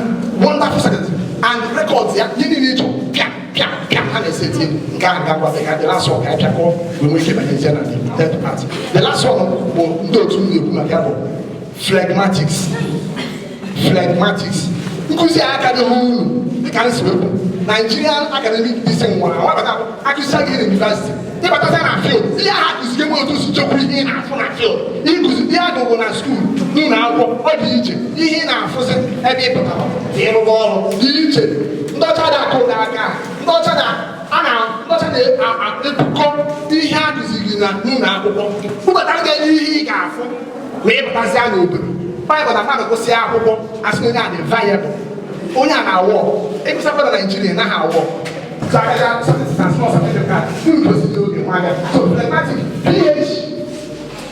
wonderful secretaries, and records ya, ihe niile ịchọ, pịa pịa pịa, ha na-ese eti nke a ga-agwa gị. The last one ka anyị pịakọ wee nwee ike banyezie na the third part. The last one bụ ndị otu m na-ekwu maka ya bụ phlegmatics. Phlegmatics, nkụzi a aka dịghị unu dịka m si wekwu Nigerian academic discipline nwara nwabata akụzi gị na university, ịbataza na field, ihe ha akụzige nwe otu si chekwa ihe ị na-afụ na field. Ịkụzi ihe agụgụ na school, n'ụlọ akwụkwọ, ọ dị iche. Ihe ị na-afụzi ebe ị pụtara ịrụba ọrụ dị iche. Ndị ọcha na-akụ n'aka, ndị ọcha na a na ndị ọcha na-ebukọ ihe akụziri na n'ụlọ akwụkwọ bubata gị n'ihe ị ga-afụ ma ị pụtazịa n'obodo. Baịbụl na mmadụ gụsịa akwụkwọ, asị na onye a dị viable, onye a na-awọ ịgụsakwa na Naijiria naghị awọ. So agaja certificate, small certificate unu gosiri oge nwa abịa. So phlegmatic, P H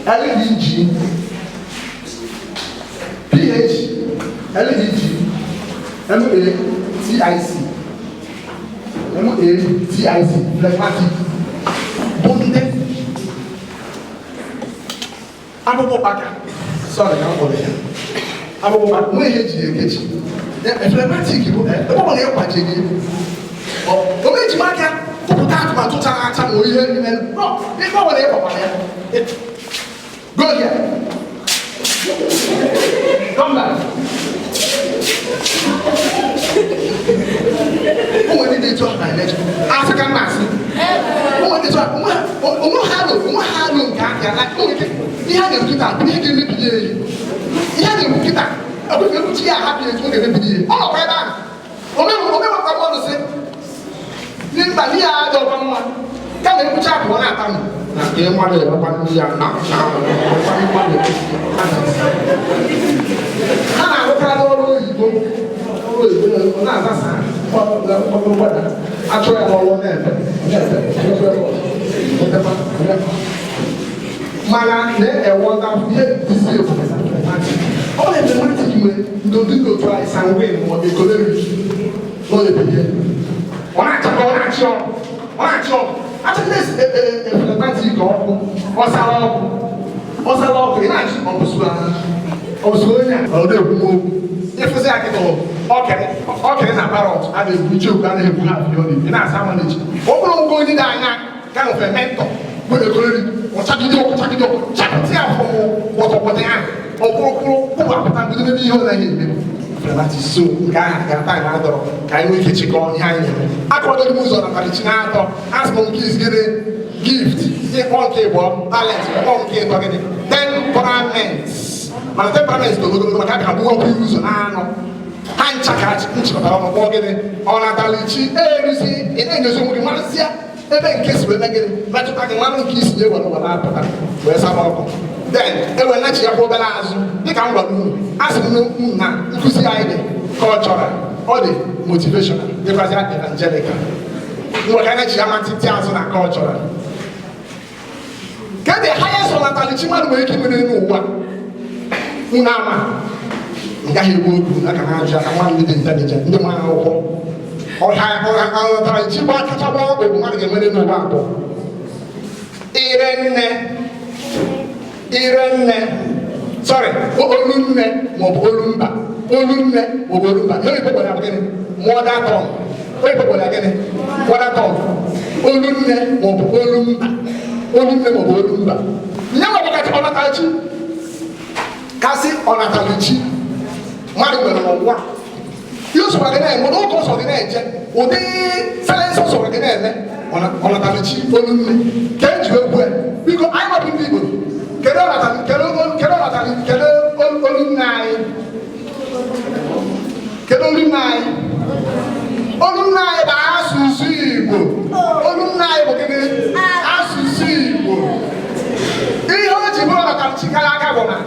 L E G P H L E G M A T I C M A T I C, phlegmatic bụ ndị akpụkpọ kpaka. Sorry, ka m kpọrọ ya akpụkpọ kpaka nwe ihe eji ekechi. Phlegmatic bụ ebe ọ bụla ịkwajiri o meji m aka tụpụta atụmatụ chara acha ma ihe ime no ife ọ bụla ịkwakwara ya. Go here, come back. Ụmụ ndị dị etu ahụ na-emeju asị ka m na-asị ụmụ ndị etu ahụ onwe ha alụ, onwe ha alụ nke aka ya. Ihe a na-ekwu kịta bụ ihe ga-emebi ya eyi. Ihe a na-ekwu kịta ọ bụ ekwuchi ya ahapụ etu ọ ga-emebi ya. Ọ nọkwa ebe ahụ omewekwa mmadụ sị mba, ihe a dị ọkwa mma kama ekwucha apụọ na-ata m na nke mmadụ emekwa ndị ya na ha na-arụkarị ọrụ oyibo. Ọrụ oyibo ọ na-azasa mgbada achọ ya n'ọrụ na-efe na-efe. Mana na-ewọta ihe dịzi ebube na phlegmatic. Ọ na phlegmatic nwere ndị ndị otu anyị sanguine ma ọ bụ choleric ọ na-ebili ọ na-achakọ, ọ na-achị ọkụ, ọ na-achị ọkụ achịkwa phlegmatic ọkụ ọsara ọkụ ọsara ọkụ. Ị na-achị ọbụsụ onye a ọ na-ekwu okwu ịfụsị ya kịta ọkịrị na parrot a na-ekwu icheokwu a na-ekwu ha afọ ị na-asa amaneji ọ bụrụ ngwa onye dị anya ka nwefe mentor bụ ekoriri ọchagide ọkụ chagide ọkụ chapụta ya fụ pọtọpọtọ ya ọkwụrụkwụrụ kwụbụ apụta bido n'ebe ihe ọ naghị eme phlegmatic. So nke ahụ gara time adọrọ ka anyị nwee ike chịkọọ ihe anyị na-eme. Akwadoro m ụzọ na parichi na-atọ asị m nke is gịnị? Gift. Ịkpọ nke ịbụọ talent, ịkpọ nke ịtọ gịnị? Then Temperament. Mana temperament dị ogologo, maka a ga-agbụghọkwa iru ụzọ na-anọ ha ncha ka nchịkọtara ọnụ kpọọ gịnị? Ọnatalichi. Eruzi, ị na-enyozi onwe gị, marụzịa ebe nke si wee mee gịnị, metụta gị, mmanụ nke isi na-ewere were apụta wee saba ọkụ. Then ewe nachi ya kwa obere azụ, dịka m gwara unu, a sị m unu na nkụzi anyị dị cultural, ọ dị motivational, dịkwazị evangelical. Ngwa, ka anyị nachi ya matịtị azụ na cultural. Ke the highest ọnatalichi mmadụ nwere ike imere n'ụwa? Unu ama m gaghị egbu okwu aka na ajụ aka nwa ndị dị intelligent, ndị mara akwụkwọ. Ọha ọnatalichi gba kacha gba ọgwụ mmadụ ga-enwere n'ụwa abụọ: ire nne, ire nne, sorry, olu nne maọbụ olu mba, olu nne maọbụ olu mba. Ihe oyibo kpọrọ ya bụ gịnị? Mother tongue. Oyibo kpọrọ ya gịnị? Mother tongue. Olu nne maọbụ olu mba, olu nne maọbụ olu mba. Nye nwa kacha ọnatalichi, kasị ọnatalichi mmadụ nwere n'ụwa. Ihe sọrọ gị na-eme, ụdị ụka ọsọ gị na-eje, ụdị sayensị ọsọrọ gị na-eme, ọnatalichi olu nne ka eji egwu ya. Biko, anyị nwabụ ndị Igbo, kedu ọnatali, kedu kedu ọnatali, kedu olu nne anyị? Kedu olu nne anyị? Olu nne anyị bụ asụsụ Igbo. Olu nne anyị bụ gịnị? Asụsụ Igbo. Ihe o ji bụrụ ọnatalichi kara aka bụ na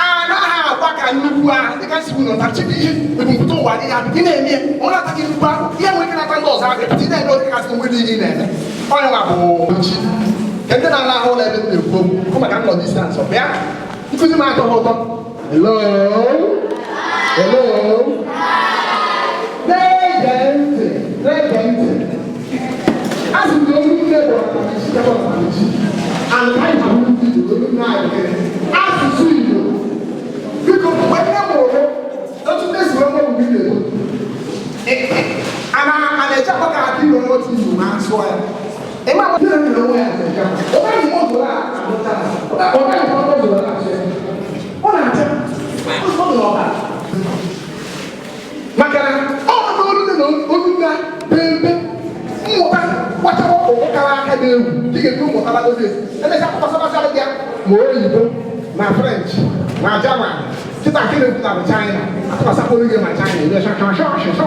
anaghị agwa ka nnukwu ahụ, dịka nsogbu na ọnatalichi bụ ihe ebumpụta ụwa dị ya. Ị na-eme ya, ọ na-ata gị nnukwu ahụ, ihe nwere ike nata ndị ọzọ ahụ, epụta ị na-eme oge kasị nwere ihe ị na-eme. Onye nwa bụ chi nke ndị na-ala ahụ ụlọ ebe m na-ekwu okwu maka nnọ distance bịa nkụzi m atọ ha ụtọ. Hello, hello, na-ege ntị, na-ege ntị. A sị m na olu nne bụ ọnatalichi ebe ọnatalichi and anyị ma ndị Igbo, olu nne anyị bụ gịnị? Asụsụ Igbo. Biko, mgbe nne mụrụ, otu nne si wee mụrụ mgbe ị na-eto, a na-eji akpọ ka aka igwe otu Igbo ma a sụọ ya. Ịma ma nne na onwe ya na-eji akwa. Ọ gaghị ime ụzọ a, ọ gaghị ime ụzọ a asụ ya. Ọ na-acha ọ dị n'ọbara, maka na ọ bụ olu nne na olu nna pempe mmụta gbachara ụkwụ kara aka dị egwu. Ị ga-ekwu mmụtara ozi, emechaa kpọsabasara gị ya ma oyibo na French na German. Kịta nke na-ekwu na China atụkwasịkwara gị ma China ebe shọ shọ shọ shọ shọ.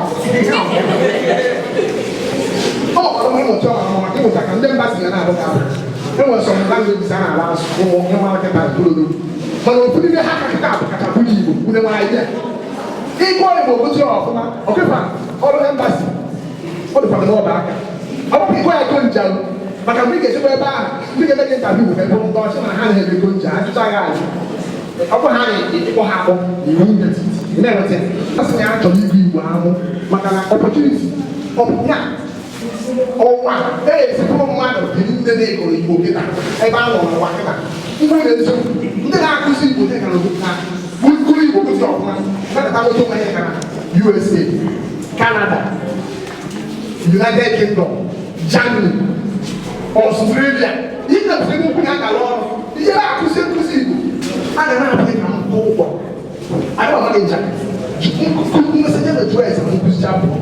Ọ makwara m ịmụta ọma maka ịmụta ka ndị mba si ya na-abụ ka abụ. Enwere some languages a na-ala asụ ụmụ ihe mara kịta bụrụ, mana ofu n'ime ha ka kịta bụ kacha bụrụ Igbo. Unu nwere idea? Ịgụọ Igbo gosi ya ọfụma, ọkịfa ọrụ embassy ọ dịkwa n'ọba aka. Ọ bụrụ ịgụ ya konja, maka mgbe ị ga-echekwa ebe ahụ, ndị ga-eme gị interview bụ ebe ndị ọcha na ha na-eme konja ajụcha gị ajụ. Ọ bụ ha na-ekpọ ha akpọ iwu n'etiti ị na-enweta ya. A sị na ya chọrọ ịgụ Igbo ahụ maka na opportunity ọ bụ ya ọnwa ezigbo mmadụ biri nne na-egoro Igbo kịta ebe a nọ n'ụwa kịta. Mgbe na-eziokwu, ndị na-akụzi Igbo dị ka na gụrụ Igbo gosi ọfụma nakọta nweta onwe ya ka na USA, Canada, United Kingdom, Germany, Australia. Ihe na-ekwusi okwu na akara ọrụ ihe na-akụzi nkụzi Igbo a ga na-abụghị ka m kwụ ụgwọ anyị amaghị nja mmesị na jụọ ese na nkụzicha pụọ,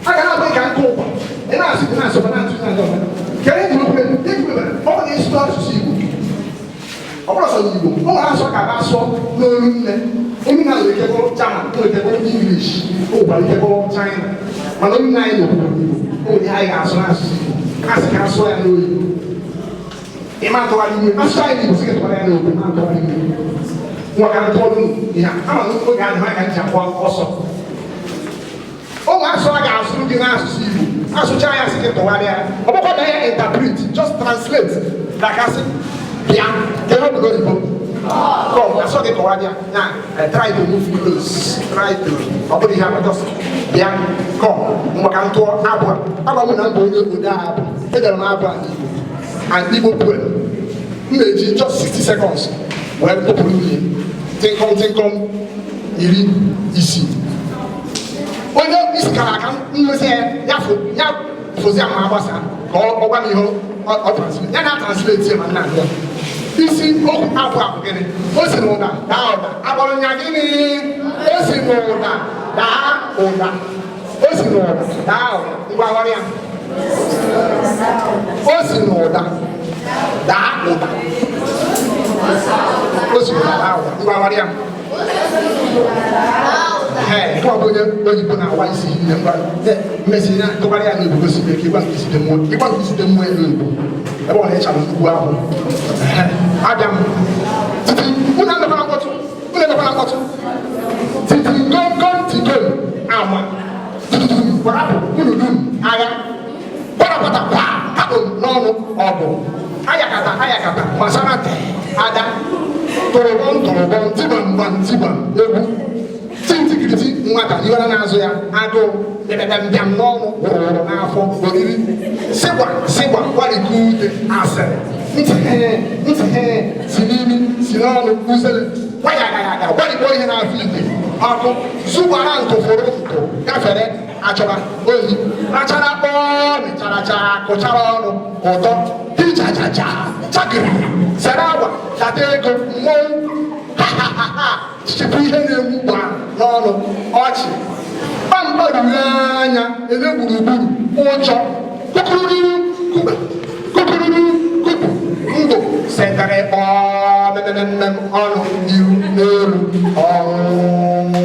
a ga na-abụghị ka nkụ ụgwọ. Ị na-asụ Igbo, na-asụ na na-atụ na-azụ ọma. Kedu eji okwu eji mere ọ bụ na ịsụ asụsụ Igbo? Ọ bụrụ sọ Igbo, ọ nwere asụ ka asụọ n'olu nne. Olu nna nwere ike bụrụ German, nwere ike bụrụ English, o nwekwara ike bụrụ China, mana olu nna anyị na-ekwu Igbo. O nwere ihe anyị ga-asụ n'asụsụ Igbo, asị ka asụọ ya n'oyibo, ịma ntụgharị ime asụsụ anyị n'Igbo, sị gị tụgharị ya n'oyibo, ịma ntụgharị ime nwa ka ntụọrụ ihe ama na oge ahụ ka nji akwa ọsọ. Ụmụ asụ a ga-asụrụ gị n'asụsụ Igbo, asụcha ya, sị gị tụgharịa ya. Ọ bụkwa na ya interpret, just translate na kasị bịa ka ihe obodo oyibo come, asọ gị tụgharịa na try to move close, try to, ọ bụrụ ihe ama, just bịa, come. Maka ntụọ abụ a, agwa m na mbụ onye ode abụ, edere m abụ a n'Igbo and Igbo poem. M na-eji just 60 seconds wee tụpụrụ nwunye tịnkọm tịnkọm 60. Onye isi kara aka mmezi ya, ya fụ ya fụzi ma agbasa ka ọ gwa m ihe ọ translate ya na translate ya ma nna ya. Isi okwu abụ abụ gịnị? O si n'ụda daa ụda. Akpọrọ ya gịnị? O si n'ụda daa ụda. O si n'ụda daa ụda. Ngwa, ghọrọ ya. O si n'ụda daa ụda. O si ụda daa ụda. Ngwa, gwarịa m. Ee, nke ọ bụ onye oyibo na-awa isi nne. Ngwa, mmesi ya tụgharị ya n'oyibo, gosi ike ịgwa nke isi dị mmụọ, ịgwa nke isi dị mmụọ ya n'oyibo, ebe ọ na-echara nnukwu ahụ. Abịa m titi. Unu emekwana mkpọtụ, unu emekwana mkpọtụ. Titi gomgom tigom ama tututu kwarapụ unu dum agha kwarapụta kwa kakpụ n'ọnụ ọgụ ayakata ayakata gbasara ada tụrụbọm tụrụbọm tibam gbam tibam egwu tintikiriti nwata iwere na-azụ ya agụụ bịabịabịam n'ọnụ wụrụwụrụ n'afọ oriri sịgwa sịgwa gwarikọ ute asịrị ntị hee ntị hee si n'imi si n'ọnụ uzere gwayagayaga gwarikọ ihe n'afọ ite ọkụ zụgbara ntụfụrụ ntụ gafere achọba oyi rachara kpọọ mịcharacha kụchara ọnụ ụtọ hichachacha chakiri sere agwa tata ego mmọnwụ ha ha ha ha chịpụ ihe na-enwu gbaa n'ọnụ ọchị kpamkparuru anya ele gburugburu ụjọ kukururu kuba kukururu kupu ndụ setere kpọọ mmemmem ọnụ iru n'elu ọnwụ.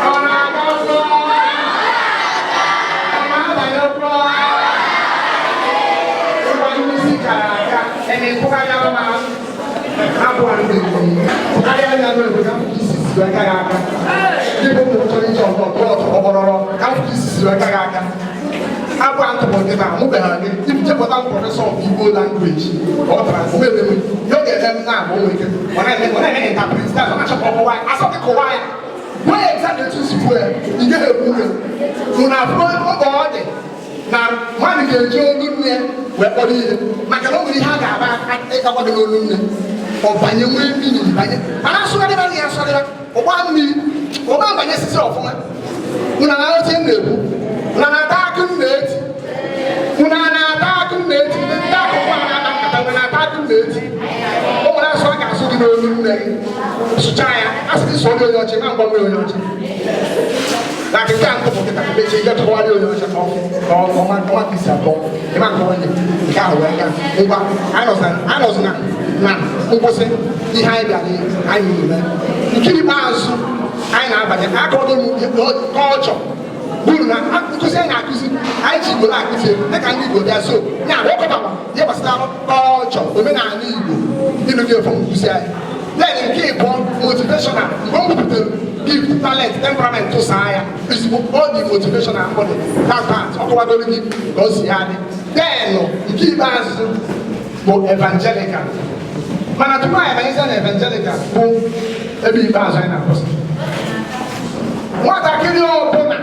Ọ na-agakwa? Ọ na-abanyekwa? Ịgba isi kara aka, eme tụgharịa ma abụ a ndị tụgharịa anya n'obodo ka mfụ isi siri aka gị aka. Ndị bụ ụmụ chọrọ ije ọzọ tụọ ọtụ ọgbọrọrọ ka mfụ isi siri aka gị aka. Abụ a ntụpụ nkịta amụbeghị gị ichepụta m professor of Igbo language ka ọ tara omebe m ihe ọ ga-eme m na-abụ nwere ike ọ na-eme interpret ọ na-achọpụ ọkọwa ya asọ gị kọwa ya wee exactly etu si kwuo ya. Ị gaghị ekwu ya mụ na afụ mkpa ọ dị na mmadụ ga-eji olu nne wee kpọrọ ihe, maka na o nwere ihe a ga-aba ịkakwa gị n'olu nne, ọ banye nwee mmiri banye, mana asụgharịba ya asụgharịba ụgba mmiri ụgba banye sisi ọfụma. Unu na-aghọta ihe m na-ekwu? Unu na-ata akụ m na-eti? Unu na-ata akụ m na-eti? Ndị akụkụ a na-ata nkata, unu na-ata akụ m na-eti? O nwere asụ a ga-asụ gị n'olu nne gị, sụchaa ya, a sị gị sụọ gị onye ọchị ma mgbanwe onye ọchị na nke a ntụpụ kịta mechie ije tụgharị onye ọcha ka ọ ma ka isi atọ ịma nke onye nke ahụ wee gaa. Ngwa, anyị nọzi na ngwụsị ihe anyị bịara anyị na-eme. Nke ikpeazụ anyị na-abanye akọdo kọlchọ bụrụ na nkụzi anyị na-akụzi, anyị ji Igbo na-akụzi dịka ndị Igbo bịa so ya wekọtara ihe gbasara kọlchọ, omenala Igbo, ịnụ gị efu nkụzi anyị. Then nke ịbụọ, motivational. Mgbe m bupụtara gift, talent, temperament, tụsaa ya ezigbo ọ dị motivational, ọ dị that part ọ kọwadoro gị ka o si ya dị. Then nke ikpeazụ bụ evangelical. Mana tupu anyị abanyezie na evangelical bụ ebe ikpeazụ anyị na-akwụsị, nwatakịrị ọbụla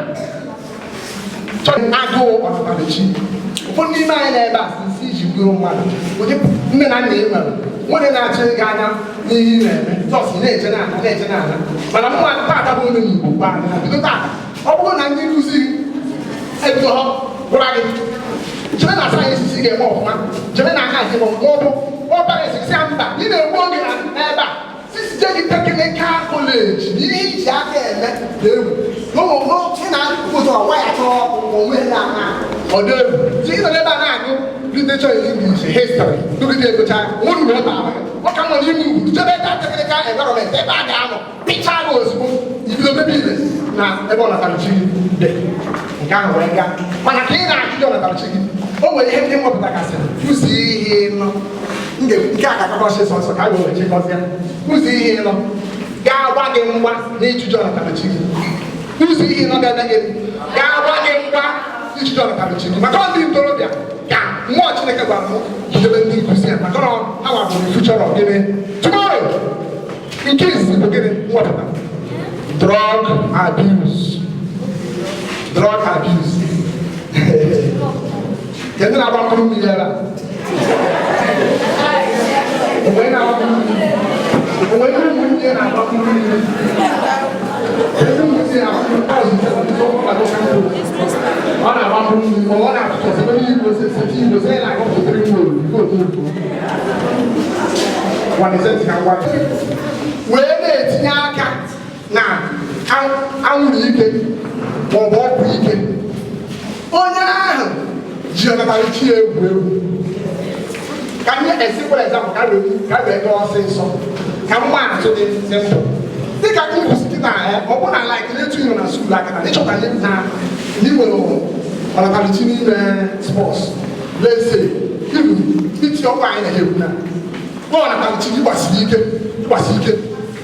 chọrọ agụụ ọnatarachi. Ụfọdụ n'ime anyị na-ebe a si iji bụrụ mmadụ, ụdị nne na nna ị nwere nwere na-achọ ịga anya n'ihe ị na-eme just na-eche n'ala na-eche n'ala. Mana mma tata bụ onye Igbo gwa anyị na bido tata, ọ bụrụ na ndị nkụzi ebido ha gwara gị jebe na science ị ga-eme ọfụma, jebe na aka ma ọ bụ ọbara esisi mba, ị na-egbu oge n'ebe a sisi je gị technical college na ihe iji aka eme na-egwu n'ụmụ ị na-ụzọ waya chọọ ọkụ onwe ya na ọ dị egwu si ị nọ n'ebe a na-agụ literature in English, history, dugide egocha nwere uru ọ bara gị. Ọ ka mma n'ime ugwu jebe ebe technical environment ebe a ga-anọ pịchaa gị ozugbo ibido mebe ile na ebe ọ natara chi gị dị. Nke ahụ wee gaa. Mana ka ị na-achụ ọ natara chi gị, o nwere ihe ndị mwepụtagasịrị ụzọ ihe ịnọ nke a ga-akakọ ọsịsọ ọsọ ka a wee chịkọzie. Ụzọ ihe ịnọ ga-agba gị mgba n'ịchụjụ ọnatara chi gị. Ụzọ ihe ịnọ ga-eme gị ga-agba gị mgba ịchụjụ ọnatara chi gị, maka ndị ntorobịa ka mmụọ Chineke gwara m jidebe ndị nkụzi ya, maka na ha nwa bụ the future of gịnị? Tomorrow. Nke izizi bụ gịnị? Mwepụta drug abuse. Drug abuse. Kedu na-agba mkpụrụ mmiri ebe a? Onwe na-agba mkpụrụ mmiri? Onwe ndị ụmụnne na-agba mkpụrụ mmiri? Ndị ụmụnne na-agba mkpụrụ mmiri? Ọ na-agba mkpụrụ mmiri ma ọ na-atụtụ ọsọ ebe Igbo seti Igbo sị na-agụ pụtara nwere otu wee na-etinye aka na Anwụrụ ike maọbụ ọgwụ ike, onye ahụ ji ọnatarachi ya egwu egwu. Ka nye a simple example, ka wee gaa ọsịsọ, ka mma atụ dị simple, dịka nkwụsị kịta ya. Ọ bụ na like n'etu ị nọ na school aka na ịchọta na ị nwere ọnatarachi n'ime sports, let's say even iti ọkwa anyị na-egwu na ọnatarachi gị gbasiri ike, gbasiri ike,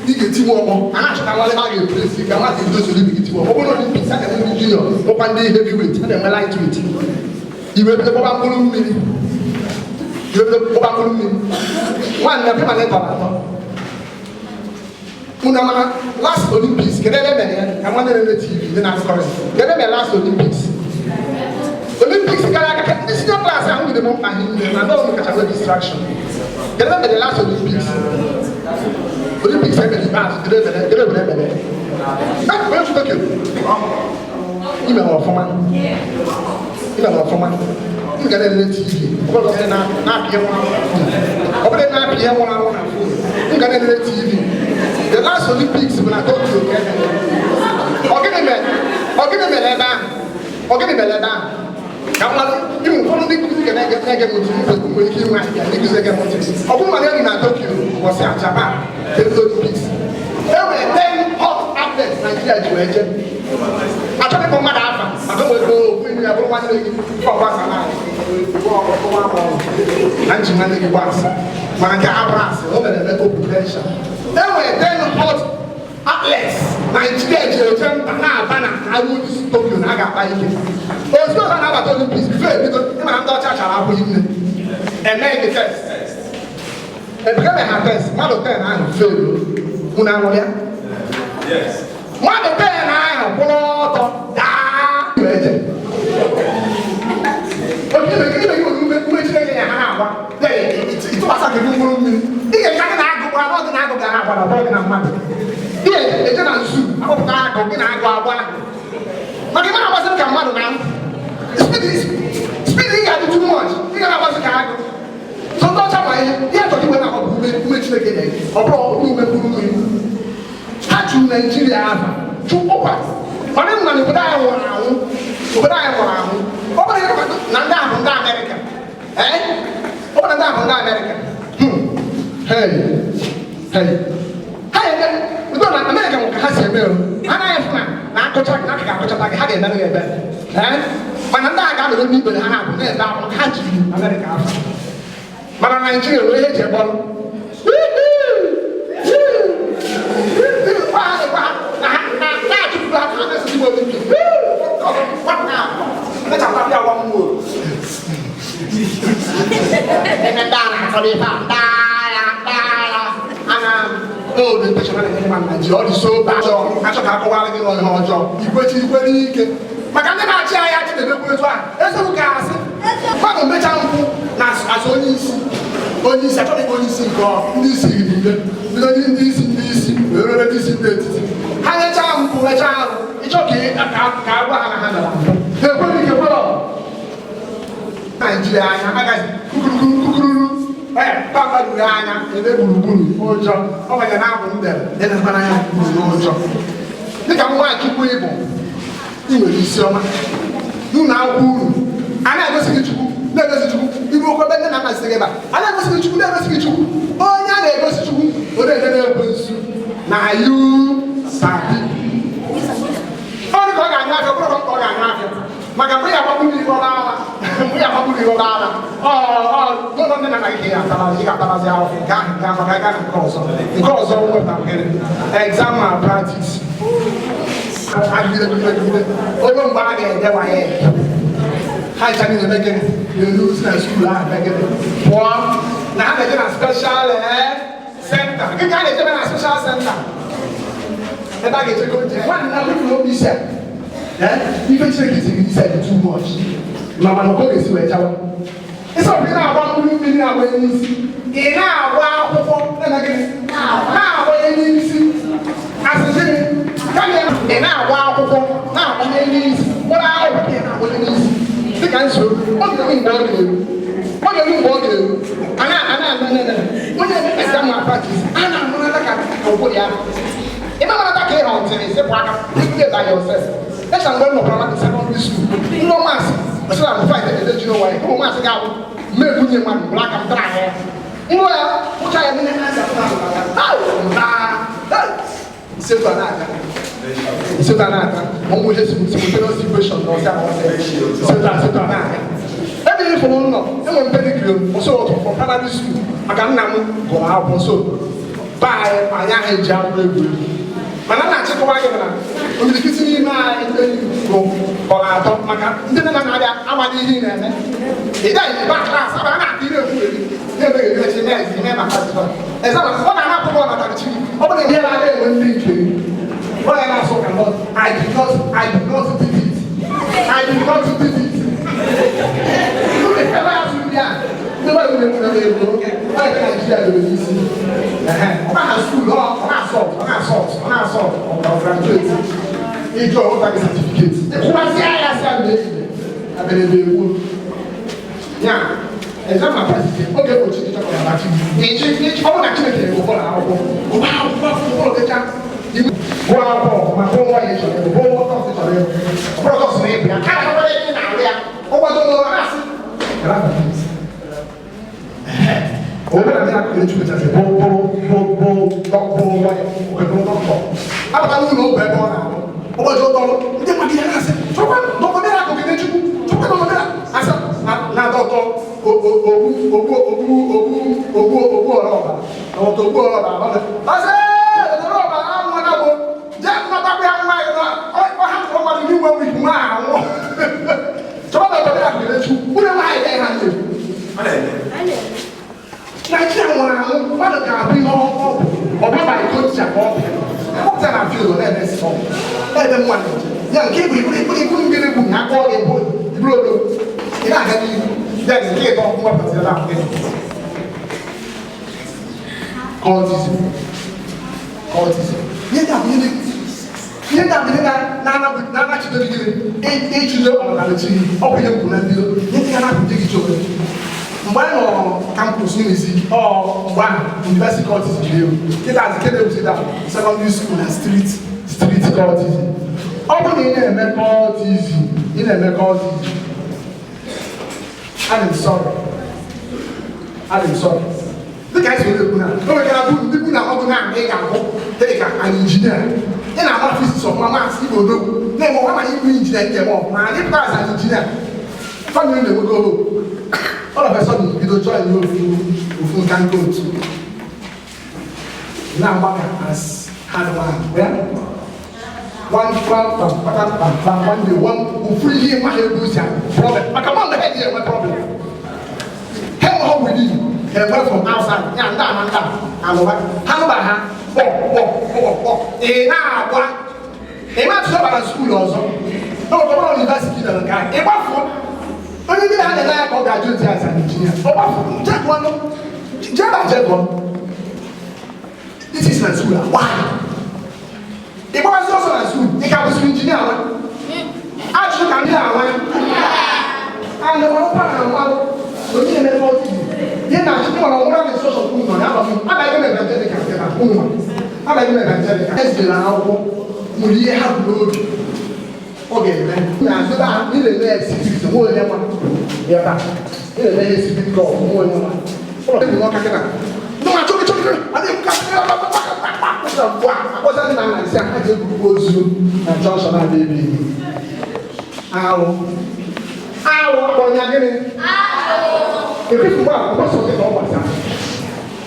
ị ga-etinwe ọkpọ a na-achọta nwale a ga-epuresi ka nwa ga-ebido soro ibe gị tinwe ọkpọ. Ọ bụrụ na Olympics, a ga-enwe ndị junior, nwekwa ndị heavyweight, a na-enwe lightweight. Iwe bido gbaba mkpụrụ mmiri, iwe bido gbaba mkpụrụ mmiri, nwanne pịma na ịtọrọ atọ. Unu amana last Olympics, kedu ebe mere ya? Ka nwanne na-ele TV ndị na-akọrọ, kedu ebe mere last Olympics? Olympics gara aga, ka ndị senior class ahụ gide m mkpa hinne na ndị kacha nwee distraction. Kedu ebe mere last Olympics? Olympics emere ikpeazụ, kedu ebe? Kedu ebe emere? Onye fụ Tokyo? Imere ọfụma, imere ọfụma. M ga na-ele TV, ọ bụrụ na na-apị ihe nwụrụ anwụ na phone, ọ bụrụ na na-apị ihe nwụrụ anwụ na phone. M ga na-ele TV. The last Olympics bụ na Tokyo ka emere. Ọ gịnị mere? Ọ gịnị mere ebe ahụ? Ọ gịnị mere ebe ahụ? Ka mmadụ ịmụ, ụfọdụ ndị nkụzi ga na-ege m ntị, nwere ike inwe idea. Ndị nkụzi ege m ntị, ọ bụrụ mana elu na Tokyo ụbọchị a, Japan elu Olympics, e nwere 10 hot athletes Nigeria ji wee jee. Achọghị ịkpọ mmadụ afa maka o nwere okwu enyi ya bụrụ nwanne gị ọgbasa na na nji nwanne gị gbasa, mana nke a bụrụ asị o mere eme potential. E nwere 10 hot athletes Nigeria ji eje mba na-aba na arụ Tokyo na a ga-akpa ike ozugbo ọzọ na-abata Olympics. Before ebido, ịmara ndị ọcha chara abụghị nne eme gị test, ebike ha test, mmadụ 10 ahụ fail. Unu anụrụ ya? Mmadụ 10 ahụ kwụrụ ọtọ daa eje. Oke ime gị nwere ume, ume Chineke ya ha na-agba ịtụkwasị gị mkpụrụ mmiri. Ị ga-eje gị na agụ gbara ọ gị na agụ ga na-agba na ọ gị na mmadụ. Ị ga-eje na nzu akpọpụta agụ gị na agụ agba, maka ị na-agbasị ka mmadụ na speed ị ga-adị too much, ị ga na-agbasị ka agụ. So ndị ọcha ma ihe ihe chọrọ iwe na-agba bụ ume, ume Chineke nye gị. Ọ bụrụ ume mkpụrụ mmiri ha chụrụ Naijiria afa chụ ụkwa, mana ịmụ na obodo anyị nwụrụ anwụ, obodo anyị nwụrụ anwụ. Ọ bụrụ na ndị ahụ ndị Amerịka, ee, ọ bụrụ na ndị ahụ ndị Amerịka, hey hey, ha eme udo na Amerịka nwere ka ha si eme o. Ha anaghị fụ na na akụcha na aka ga-akụchata gị, ha ga-emere gị ebere. Ee, mana ndị a ga-anọrọ n'ikpere ha na-abụ na-ebe akwa ha jiri Amerịka afọ. Mana Naijiria nwere ihe eji ekpọrọ na-achụpụ ha ka ha na-esisi Olympic. Mechapụta ya nwa mmụọ ebe ndị a na-akọrọ ife a ndị agha, ndị agha ana orientation na-enye ma Naijiria. Ọ dị so bad. Achọ ka akọwara gị ihe ọjọọ ikwechi ikwere ike maka ndị na-achị agha achị na-emekwu etu ahụ. Eziokwu ka asị mmadụ mechaa mpụ na asị onye isi, onye isi achọghị onye isi nke ọ ndị isi riri ule bido ndị isi, ndị isi wee rere ndị isi ndị etiti. Ha mechaa mpụ, mechaa arụ, ịchọ ka a gwa ha na ha mere mpụ, ha ekweghị ike kwere. Naijiria anya agaghị kukurukuru kukururu, ee, kpakpa ruru anya ebe gburugburu ụjọ. Ọ banye na abụ ndere elekwara anya gburugburu ụjọ. Dịka nwa Chukwu ịbụ, ị nwere isi ọma n'ụlọ akwụkwọ uru a na-egosi gị Chukwu, na-egosi Chukwu iru okwu ebe nne na nna si gị ebe a na-egosi gị Chukwu, na-egosi gị Chukwu. Onye a na-egosi Chukwu, ọ na-ede na-ekwensu na you sabi. Ọ dị ka ọ ga-anyụ afịa, bụrụ ka ọ ga-anyụ afịa maka mgbe ya agbapụrụ ihe ọba ala, mgbe ya agbapụrụ ihe ọba ala ọ ọ n'ụlọ nne na nna gị ka ị ga-atabazi, ị ga-atabazi ahụhụ nke ahụ nke ahụ maka ịga na nke ọzọ. Nke ọzọ nwepụtara gịnị? Exam malpractice. Agide gide gide onye mgbe a ga-ede WAEC, ha ncha niile eme gịnị? Na-eru si na school ahụ eme gịnị? Pụọ na ha na-eje na special center. Gịnị ka a na-ejebe na special center ebe a ga-echekọ nje? Nwanne na ndị obi isi a, ife Chineke tiri isi a dị too much. Ma mana ọ ga-esi wee chawa isi ọ bụ ị na-agba mkpụrụ mmiri na-agbanye n'isi, ị na-agba akwụkwọ na-eme gịnị? Na-agbanye n'isi. Asị gịnị? Kama ị na-agba akwụkwọ na-agbanye n'isi, mkpụrụ akwụkwọ ka ị na-agbanye n'isi dịka nsogbu. Ọ ga-eru mgbe ọ ga-eru, ọ ga-eru mgbe ọ ga-eru. A na a na na onye eme exam malpractice, a na-amụnata ka ụbụrụ ya ị ma manata ka ịha. Until isepụ aka ikpe by yourself. Echa mgbe m nọ primary, secondary school, nlọ maths, ọsị na m fight ede junior WAEC. Ụmụ maths ga-abụ mmegbu nye mmadụ bụrụ aka m tara ahịa nlọ ya ụcha ya nne ha na isetu a na-aga, isetu a na-aga. Ụmụ ihe simultaneous equation na ọsị ahụ, isetu a, isetu a na-aga. Ebe ị fụrụ nnọ, enwere m pedigree ọsọ ụtụ from primary school, maka nna m gụrụ akwụkwọ. So be anyị, anyị ahụ eji akwụkwọ egwu egwu, mana a na-achịkọwa gị na omirikiti n'ime anyị ndị bụ ọ na-atọ maka ndị nne na nna abịa amaghị ihe ị na-eme. Ị gaghị ebe class aba a na-akụ ire ekwu eri na-emeghị emechi na-ezi eme maka exam, ọ na-anapụ gị ọnatarachi. Ọ bụrụ na ihe na-adị enwe ndị nke ọ ya na-asụ ka I did not did it, I did not did it. Ebe ya sụ ndị a, ndị mmadụ na-ekwu na ego ọ ya ka Naijiria debe n'isi. Ọ na school, ọ na-asọt, ọ na-asọt, ọ na-asọt, ọ graduate, ịjụ ọwụta gị certificate, ịkwụkwasị ya sị ya mee abịrịbe egwu ya. Exam na president oge egbochi gị chọkọrọ na chi ịchị. Ọ bụrụ na Chineke nyere ụfọdụ akwụkwọ, gụọ akwụkwọ, akwụkwọ dịcha, gụọ akwụkwọ ma gụọ nwa ya chọrọ ịbụ, gụọ nwa dọkịta chọrọ ịbụ. Ọ bụrụ dọkịta na ịbụ ya ka na ebe ị na-arụ ya, ọ gbadoro na-asị obere ndị akụkọ echukwachasị bụ bụrụ bụ bụ nwa ya oke bụrụ dọkịta abata n'ụlọ ọgwụ ebe ọ na-arụ ụbọchị ụtọrọ ndị mmadụ ihe na-asị, chọkwa dọkịta akụkọ Chukwu, chọkwa dọkịta asa na dọkịta ogbu ogbu ogbu ogbu ogbu ogbu ọrụ ọbara, dọkịta ogbu ọrụ ọbara. Ọsị ọrụ ọbara anwụ na bụ jee nnatakwa ya nwa ya, ọ hapụrụ mmadụ n'inwe week nwa anwụ. Chọkwa dọkịta akụkọ Chukwu ụlọ nwaanyị ya ha na-ekwu Naijiria nwụrụ anwụ. Mmadụ ga-abụ ihe ọgwụ ọbụla iko ncha ka ọ bịa akpọpụta na field na-eme sọ na-eme nwa ya nke ibu ibu ibu ibu ngịrị bụ na akpọ gị bụ iburu odo ị na-aga n'ihu. Then nke ịtọ mwepụtara ahụ gị, cultism. Cultism, ihe ga-abụ ihe ga-abụ ihe na-anachite gị ịchụzo ọnatarachi. Ọ bụ ihe m kwuru na mbido, ihe ndị ga-anapụta gị chọrọ mgbe anyị nọ campus Unizik, ọ mgbe ahụ university cultism jiri ewu. Kịta azị kede ewuzi da secondary school na street cultism. Ọ bụrụ na ị na-eme cultism, ị na-eme cultism, adị m sorry, adị m sorry. Dịka anyị si were ekwu na o nwere bụ ndị bụ na ọgụ na ị ga-abụ dị ka an engineer, ị na-agba physics ọfụma, maths, igbo odogwu na-eme ọma, mana ịbụ engineer ị ga-eme ọfụma. Anyị pụtara as an engineer, family na-enwego hope. All of a sudden, bido join ofu ofu nka nke otu na-agba ka as hard man ya one one pam pam pam pam, one day, one ofu ihe ma ha ebu si problem, maka mmadụ ha dị enwe problem ha enwe ha within, ha enwe from outside ya. Ndị a na ndị a alụba ha lụba ha kpọ kpọ kpọ kpọ, ị na-agba, ị ma atụrụ bara school ọzọ n'ọgbọ university na nke a ị gbafuo. Onye ndị ha na-ele ya ka ọ ga-ajụ otu asa injinia, ọ gbafu jee gụọ nụ, jee ba jee gụọ. This is na school a why ị gbabazi ọsọ na school, ị ka bụsiri injinia nwa ajụjụ ka ndị a nwa anụ ọkwa na mmanụ onye na-eme ọtụtụ ihe na-achị nwere ọnwụra na instruction kwuru nọ ya agbam abaghị m evangelical nke na ụmụ abaghị m evangelical ezere akwụkwọ nwere ihe ha bụ n'obi ọ ga-eme na azụba. Ị na-eme ya secret, nwe onye nwa ya taa. Ị na-eme ya secret ka ọ nwe onye nwa ụlọ dị n'ọka kịta ndị nwa chọkị chọkị adịghị ka akpọza ndị na nna isi ha ji egwurugwu ozu na junction na-adị ebe ihe alụ alụ akpọnya gịnị ekwefu mgbe a ọgbọsọ gị ka ọ gbasa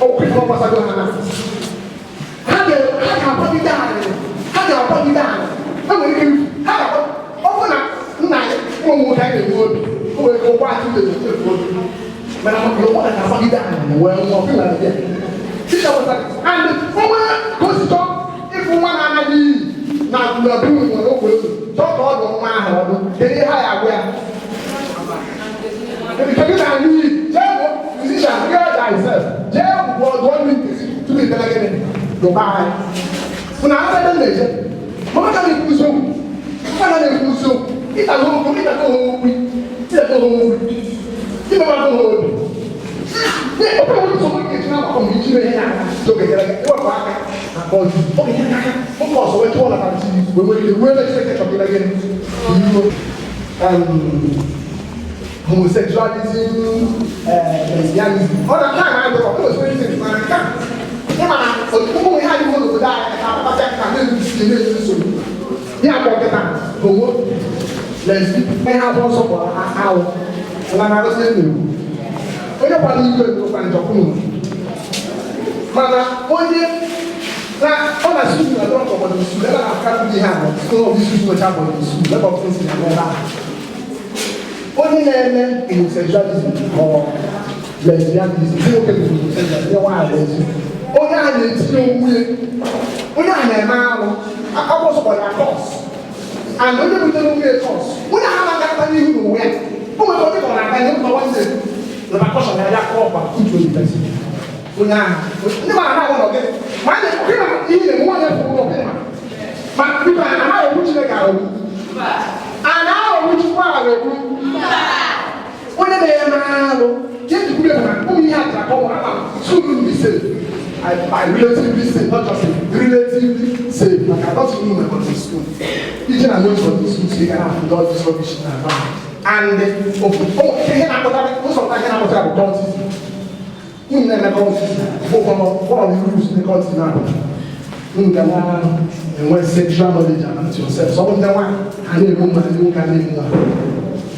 ọkwụkwọ ọ gbasago ha na ha ga-akwagide anyị, ha ga-akwagide anyị. Ha nwere ike ha ga-akwa. Ọ bụrụ na nna anyị ụmụ nwoke anyị na-enwe obi, o nwere ike ụgbọ anyị na-efu obi, mana maka ụgbọ ga-akwagide anyị wee nwụọ ọfụ na ya tita gbasara and onwe ka o si chọọ ịfụ nwa na-anaghị iyi na na bu nwere okwu elu chọọ ka ọ dụ nwa ahụ ọdụ. Kedu ihe ha ya agwa ya? Kedu na anyị iyi jee bụ musician, hear thyself, jee bụ ọdụ ndị nkụzi tupu ịbịa gịnị dụba anyị na ebe na-eje. Mama ka na-ekwu eziokwu, mama na-ekwu eziokwu. Ịtago okwu, ịtago onwe okwu, ịtago onwe okwu, ịmewa onwe obi. Ọ bụrụ nsogbu ga-eji na-agbakọ mgbe iji ihe na-aga oge gara aga iwepụ aka na ka ọzi oge gara aga oge ọsọ wee chụọ na chi wee nwee ike ruo ebe Chineke chọrọ ime gịnị iruo. Homosexualism, lesbianism, ọ na nke a na-adị ọ na osoro isi mana nke a ịma na ụmụ ihe anyị nwere n'obodo anyị ka akpata ka na-ezu na-ezu nsogbu ihe akpọ nkịta homo, lesbi, ihe abụọ nsọ bụ alụ na na-arụsị na-ekwu onye kwara igwe ndụkwa njọ kwunu, mana onye na ọ na susu na dọrọ obodo nsu ebe a na-aka ndị ihe a nọ site n'ọbụ isusu nwecha obodo nsu ebe ọ si na ebe ahụ onye na-eme homosexualism ma ọ lesbianism, ndị nwoke bụ homosexual, ndị nwaanyị lesbi, onye ahụ na-etinye onwe ya, onye ahụ na-eme arụ. Akwụkwọ nsọ kpọrọ ya curse, and onye butere onwe ya curse, onye ahụ na-agakọta n'ihu n'onwe ya, o nwere onye kọrọ aga n'ihu ma nwanne repercussion ya ya kọọ ọkwa uche oyi person onye ahụ ndị mara na-agwa na ọgịnị ma a na-ekwu na ihe na-eme nwaanyị fụrụ ụlọ gịnị ma biko, a naghị egwu Chineke aghọgbu, a na-aghọgbu Chukwu aghọgbu. Onye na-eme arụ ka eji kwuru na ụmụ ihe atara ka ọ nwere ama school be safe. I relatively safe, not just safe, relatively safe, maka not even my country school ije na most of the schools ị ga na-afụ all this rubbish na aba and ofu ihe na-akpọta ụzọ ihe na-akpọta bụ cultism. Unu na-eme cultism bụ ụfọdụ one of the rules ndị cultism na-apụta unu ga na-enwe sexual knowledge about yourself. So ọ bụ ndị nwaanyị ha na-egbu mma, ndị nwoke ha na-egbu nwa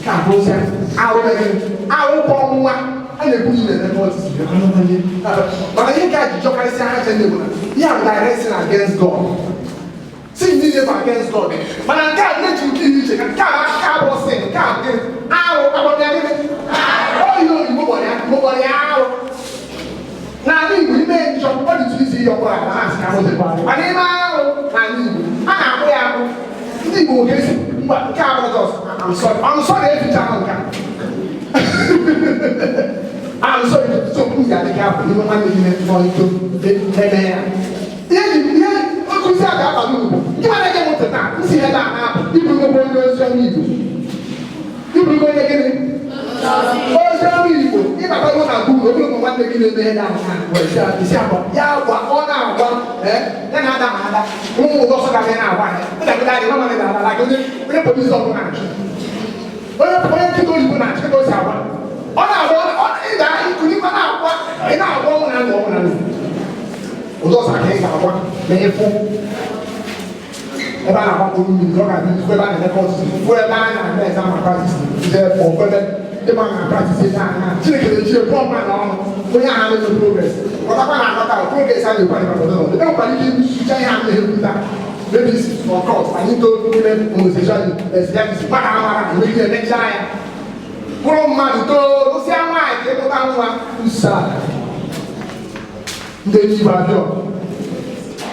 ka abụrụzịa arụ megịnị arụ kwa ọnwa a na-ekwu na eme cultism, mana ihe nke a ji jọkarịsịa ha che na-egbu na ihe a bụ direct sin against God. Sin niile bụ against God, mana nke a na-eji nke ihe iche ka nke a aka abụọ sin nke a bụ gịnị arụ agbọrọ ya gịnị ọ ihe oyibo gbọrọ ya, Igbo gbọrọ ya arụ. N'ala Igbo, ime njọ ọ dị isi ihe ọbụla na ha asị ka ahụ dịkwa, mana ime arụ n'ala Igbo a na-akpụ ya akpụ. Ndị Igbo nwoke esi mba nke a bụ just I'm sorry, I'm sorry, eficha ahụ nke a I'm sorry. So m ga-adị ka afọ n'ime nwanne gị nọ ito eme ya ihe ji ihe nkụzi a ga-abalị ugwu ndị mana ege m ntị taa nsi ebe a na-apụ ịbụ nnukwu onye ozi ọma Igbo, ịbụ onye gịnị ozi ọma Igbo ịbatago na Google obere ụmụ nwanne gị na-eme ihe na isi agba ya agwa ọ na-agwa ya na-ada ma ada ụmụ ụzọ ọsọ ga na-agwa ya ndagide adị mama na ada onye onye polisi ọbụla na-achụ onye onye nkịta oyibo na-achụ ka o si agwa ọ na-agwa ọ ịda ikuli ma na-agwa ị na-agwa ọnwụ na ndụ ọnwụ na ndụ ụzọ ọsọ ka ị ga-agwa ma ịfụ ebe a na-agba mkpụrụ mmiri ọ ga-adị fụ ebe a na-eme cultism, fụ ebe a na-eme exam na practice nje pụọ ebe ndị ma na practice ebe a na Chineke na-eji ekwu ọma na ọnụ onye ahụ na-eme progress ọtakwa na akọta progress a na-ekwu anyị maka ọdọ e nwekwara ike isucha ihe a na-ehepụta maybe for court anyị too ime homosexuality, lesbianism, maka amara na nwere ike emechaa ya bụrụ mmadụ too lụsịa nwaanyị ka ịmụta nwa nsa ndị eluigwe abịa ọgụ,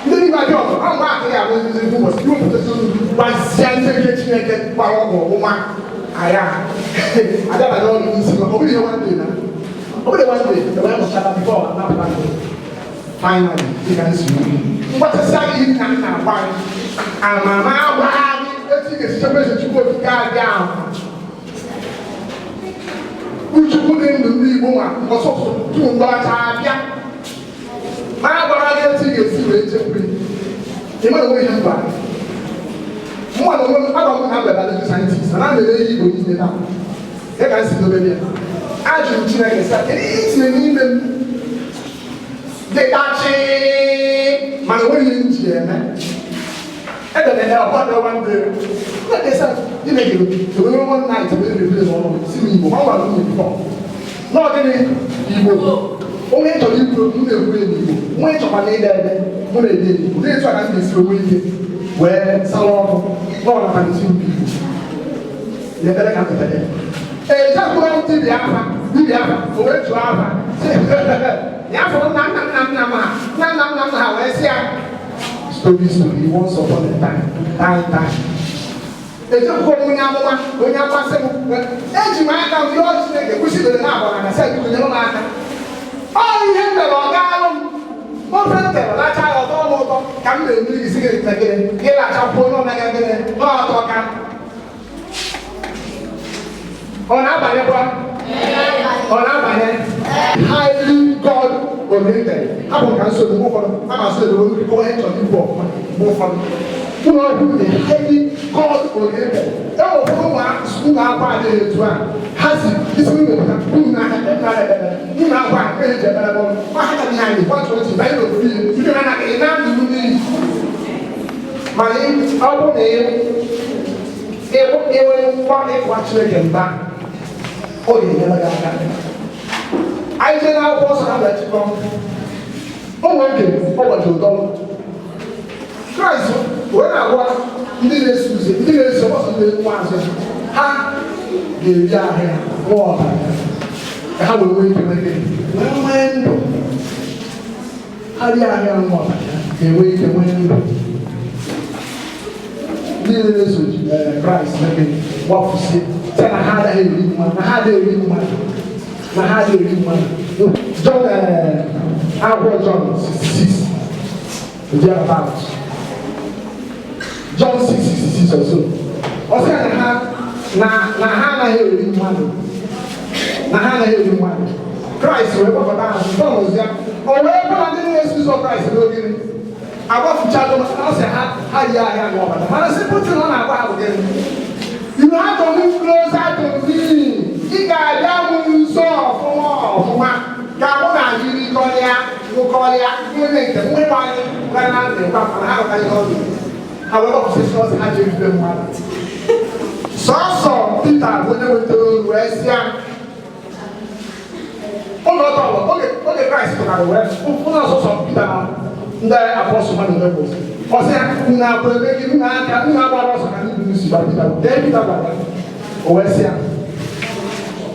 ndị eluigwe abịa ọgụ ọ mgbe akịrị abụ ezigbo ụbọchị iwepụtasị olu gbazie ndị nke Chineke gbara ọgwụ ọgbụma agha abịabaghị ọrụ n'isi maka ọ bụrụ ihe nwanne na ọ bụrụ nwanne ewee mụchata before napụta ndụ. Finally, dịka nsi mgbachasịa gị ihe na nna agwa gị amama agwa gị etu ị ga-esi chekwa eze Chukwu Okike abịa ahụ Uchukwu dị ndụ ndị Igbo ma ọsọsọ tupu mgbe ọcha abịa ma a gwara gị etu ị ga-esi wee chekwa ị mara onwe ihe mba mụ na onwe m agwa m na biology scientist na na-eme ihe Igbo niile taa ya ka m si dobe ya. Ajụrụ m Chineke sị, kedu ihe itinye n'ime m dịkachi mana onweghị ihe m ji eme edere ya ọbọdụ one day Chineke sị Chineke ewere one night wee reveal n'ọnụ si m Igbo ma gwara m before na ọ gịnị Igbo onye chọrọ ikwu okwu m na-ekwu ya n'Igbo, onye chọkwa na ide ede mụ na-ede n'Igbo na-etu a ka m ga-esi onwe ike wee sara ọkụ n'ọ na ntị mba Igbo na ekpere ka m kpere ejekwuru m dibịa afa dibịa afa o wee jụọ afa ya fụrụ nna nna nna nna m ha nna nna nna m ha wee sị ya story story once upon a time time time ejekwuru m onye amụma onye amasị m eji m aka m yọọ Chineke kwụsịrị na abụ na sị biko nyere m aka ọ ihe m mere ọ gaalụ m ofe m tere lacha ya ọtọ m ụtọ ka m na-eme isi gị na gịnị gị lachakwuo n'omega gịnị n'ọtọ ka ọ na-abanyekwa ọ na-abanye. Highly God oriented. Oriented. Hapụ ka nsogbu mgbe ụfọdụ a na-asụ ebe olu kọwa ihe chọrọ ikwu ọfụma. Mgbe ụfọdụ ụlọ ọgwụ dị highly God oriented. E nwere ụfọdụ ụmụ akwụkwọ adịghị etu a ha si isi nwunye ha unu n'aka ekpere ekpere unu akwa eji ekpere bọọlụ ma ha ka ihe anyị kwatụ otu banye n'ofu ihe ndị ha na-ị na-ndụ n'iyi. Mana ọ bụrụ na ịnwe ngwa ịkwa Chineke mba, ọ ga-enyere gị aka. Anyị jee n'akwụkwọ nsọ na chịkọ o nwere oge ọ gbajiri ụdọrọ Kraịst wee na-agwa ndị na-eso ụzọ, ndị na-eso ọsọ, ndị nwa azụ ha ga-eri ahụ ya, ṅụọ ọbara ya, ka ha wee nwee ike nwee gịnị? Wee nwee ndụ. Ha rie ahụ ya, ṅụọ ọbara ya, ga-enwe ike nwee ndụ. Ndị na-eso Kraịst mee gịnị? Gbafusie sị na ha agaghị eri mmadụ, na ha adịghị eri mmadụ, na ha adịghị eri mmadụ. John, akwụkwọ John 66 thereabout, John 6:66 or so, ọ sị na ha na ha anaghị eri mmadụ, na ha anaghị eri mmadụ. Kraịst wee kpọkọta ha John ozi ya, o wee gwa ndị na-eso ụzọ Kraịst n'ogiri agbafuchago na ọ sị ha ha yi ahịa na ọbara. Mana simple thing ọ na-agwa ha bụ gịnị? You have to move closer to me. Ị ga-abịa m nso ọfụma ọfụma ka mụ na gị rikọrịa, ṅụkọrịa. Onye nke m nwekwa anyị gara na ntị gwa mana ha ghọtara ihe ọ dị ha wee gbapụsị sọsọ ha ji erite mmadụ. Sọsọ Pita bụ onye wetara olu wee sịa ụlọ ọtọ oge Kraịst pụtara wee ụlọ ọsọsọ Pita na ndị apọstụl mmadụ ole bụ. Ọ sị ya nna akwụ ebe gị nna aka nna agbara ọsọ ka ndị bụ si gba Pita dee. Pita gwara ya, o wee sị ya,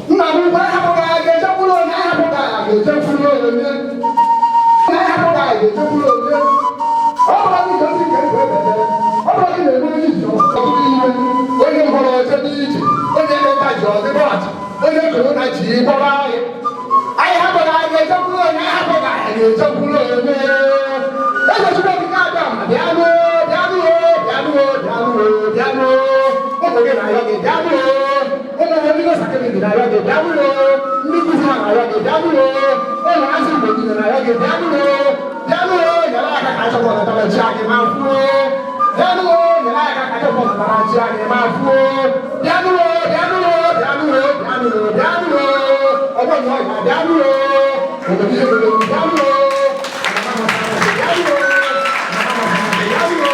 nna m ukwu, ahapụghị anyị ga-ejekwuru onye? Ahapụghị anyị ga-ejekwuru onye? Ahapụghị anyị ga-ejekwuru onye? Ọ bụrụ gị gosi nke ndụ ebebe, ọ bụrụ gị na-eme onye ije ọtụtụ ime, onye mkpọrọ jebe ije, onye ekpenta ji ọdịbọ ọcha, onye korona ji gbọrọ anyị, anyị hapụghị anyị ga-ejekwuru onye? Ahapụghị anyị ga-ejekwuru onye? Eze Chukwu Okike abịa ma bịanụ, bịanụ, bịanụ, bịanụ, bịanụ. Ụmụ gị na-ayọ gị, bịanụ. Ụmụ ndị sakịrị na-ayọ gị, bịanụ. Ndị nkụzi ha na-ayọ gị, bịanụ. Ụmụ azụ Igbo niile na-ayọ gị, bịanụ, bịanụ. Nyere aka ka achọpụ ọnatara chi anyị ma fuo. Bịanụ, nyere aka ka achọpụ ọnatara chi anyị ma fuo. Bịanụ, bịanụ, bịanụ, bịanụ, bịanụ. Ọgbọ nyọ ya, bịanụ. Obodo ihe obodo, bịanụ, bịanụ, bịanụ,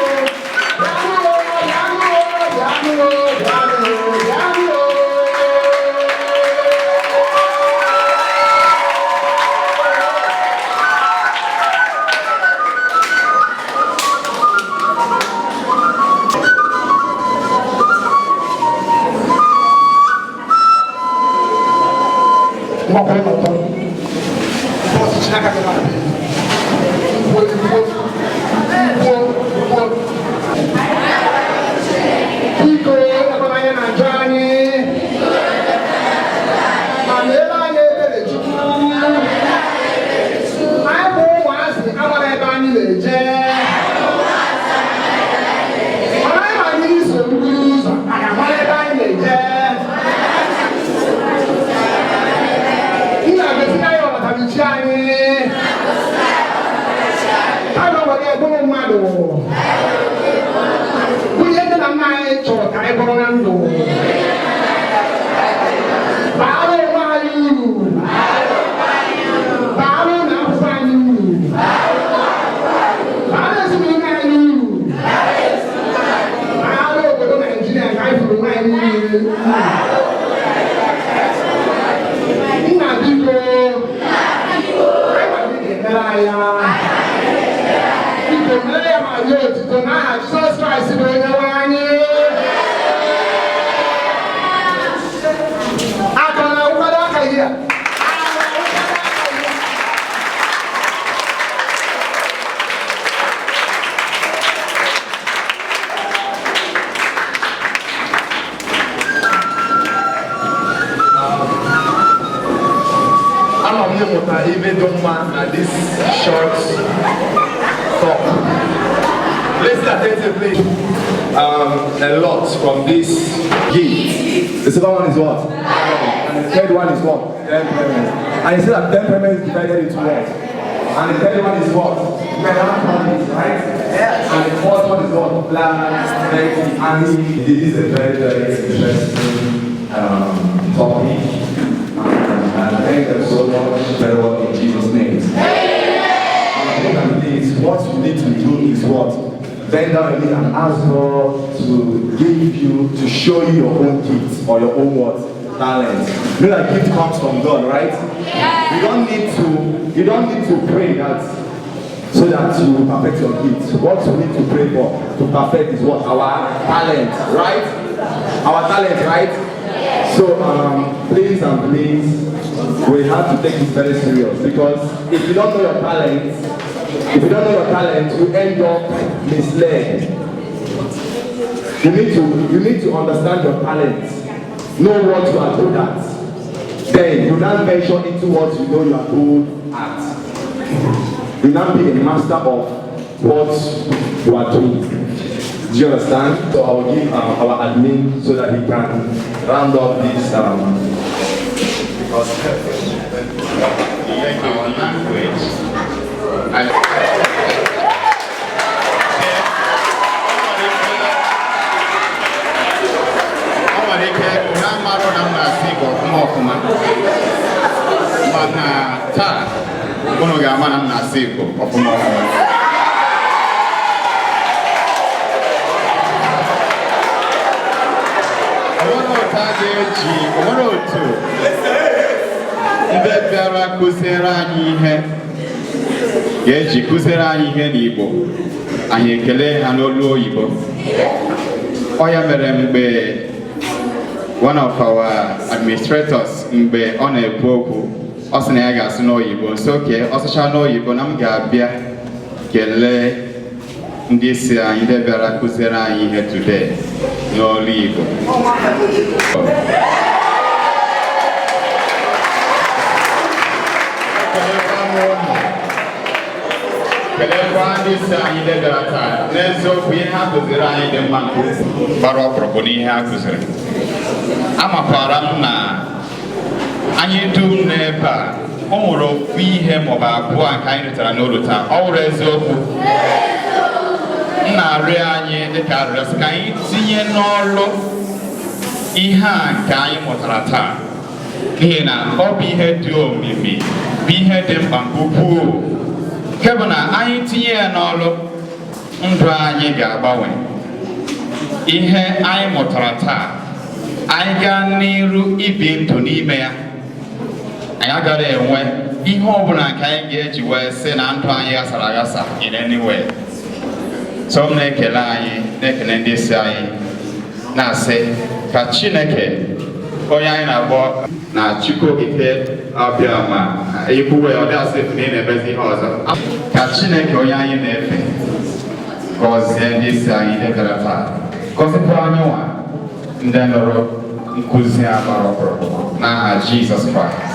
bịanụ, bịanụ, bịanụ, bịanụ. Mgbakọrọ n'ọtọ bọọsụ Chineke gị na-abịa kwuo kwuo kwuo kwuo. Biko, ịhụnanya na-ajụ anyị ma meere anyị ebere. Chukwu, anyị bụ ụmụazị amara ebe anyị na-eje, mana anyị ma anyị iso mmiri ụzọ, anyị amara ebe anyị na-eje. Nna, gosi anyị ọnatarichi anyị kama were bụrụ mmadụ, bụ ihe nne na nna anyị chọrọ ka anyị bụrụ na ndụ, baara onwe anyị uru, baara ụlọ akwụkwọ anyị uru, baara ezinụlọ anyị uru, baara obodo Naijiria nke anyị fụrụ onwe anyị niile uru. Nna, biko, anyị ma gị ga-emere anyị ya. Biko mere ya ma nye otuto n'aha Jizọs Kraịst bụ onye nwe anyị. Aka na ụkwado aka ihe a. Aka na ụkwado aka ihe a. Ama m ịmụta ibe dị mma na this short talk. Listen attentively. A lot from this gift. The second one is what? And the third one is what? Temperament. And you see that temperament is divided into what? And the third one is what? Melancholy, right? Yes. And the fourth one is what? Black, and this is a very, very interesting topic. And I thank them so much. Very well in Jesus' name. And please, what you need to do is what? Bend down your knee and ask God to give you, to show you your own gift or your own what? Talent. You know that gift comes from God, right? Yeah. You don't need to pray that so that you will perfect your gift. What you need to pray for to perfect is what? Our talent, right? Our talent, right? Yes. So please and please, we have to take this very serious, because if you don't know your talent, you end up misled. You need to understand your talent. Know what you are good at. Then you now venture into what you know you are good at. You now be a master of what you are doing. Do you understand? So I will give our admin so that he can round up this. Because our language. O nwere ike na-amarụ na m na-asụ Igbo ọfụma ọfụma, mana taa unu ga-ama na m na-asụ Igbo ọfụma ọfụma. Onwere otu a ga-eji, onwere otu ndị bịara kụziere anyị ihe ga-eji kụziere anyị ihe n'Igbo, anyị ekele ha n'olu oyibo. Ọ ya mere mgbe one of our administrators, mgbe ọ na-ekwu okwu, ọ sị na ya ga-asụ n'oyibo, nso oke ọ sụchaa n'oyibo na m ga-abịa kelee ndị isi anyị ndị bịara kụziere anyị ihe today n'olu Igbo. Kelekwa ndị isi anyị ndị bịara taa. N'eziokwu, ihe ha kụziri anyị dị mma nke ukwuu, gbara ọkpụrụkpụ n'ihe ha kụziri. Amakwara m na anyị dum n'ebe a, o nwere ofu ihe maọbụ abụọ nke anyị rịtara n'olu taa. Ọ wụrụ eziokwu. M na-arịọ anyị dịka arịrịọ sị ka anyị tinye n'ọlụ ihe a nke anyị mụtara taa, n'ihi na ọ bụ ihe dị omimi, bụ ihe dị mkpa nke ukwuu, nke bụ na anyị tinye ya n'ọlụ, ndụ anyị ga-agbanwe. Ihe anyị mụtara taa, anyị gaa n'iru ibi ndụ n'ime ya, anyị agaghị enwe ihe ọbụla nke anyị ga-eji wee sị na ndụ anyị ghasara aghasa in any way. So m na-ekele anyị, na-ekele ndị isi anyị, na-asị ka Chineke onye anyị na-akpọ na Chukwu Okike Abịama ikwuwe ọ dị asị na ị na-emezi ihe ọzọ, ka Chineke onye anyị na-efe gọzie ndị isi anyị ndị bịara taa, gọzikwa anyị nwa ndị nụrụ nkụzi a gbara ọkpụrụkpụ n'aha Jizọs Kraịst.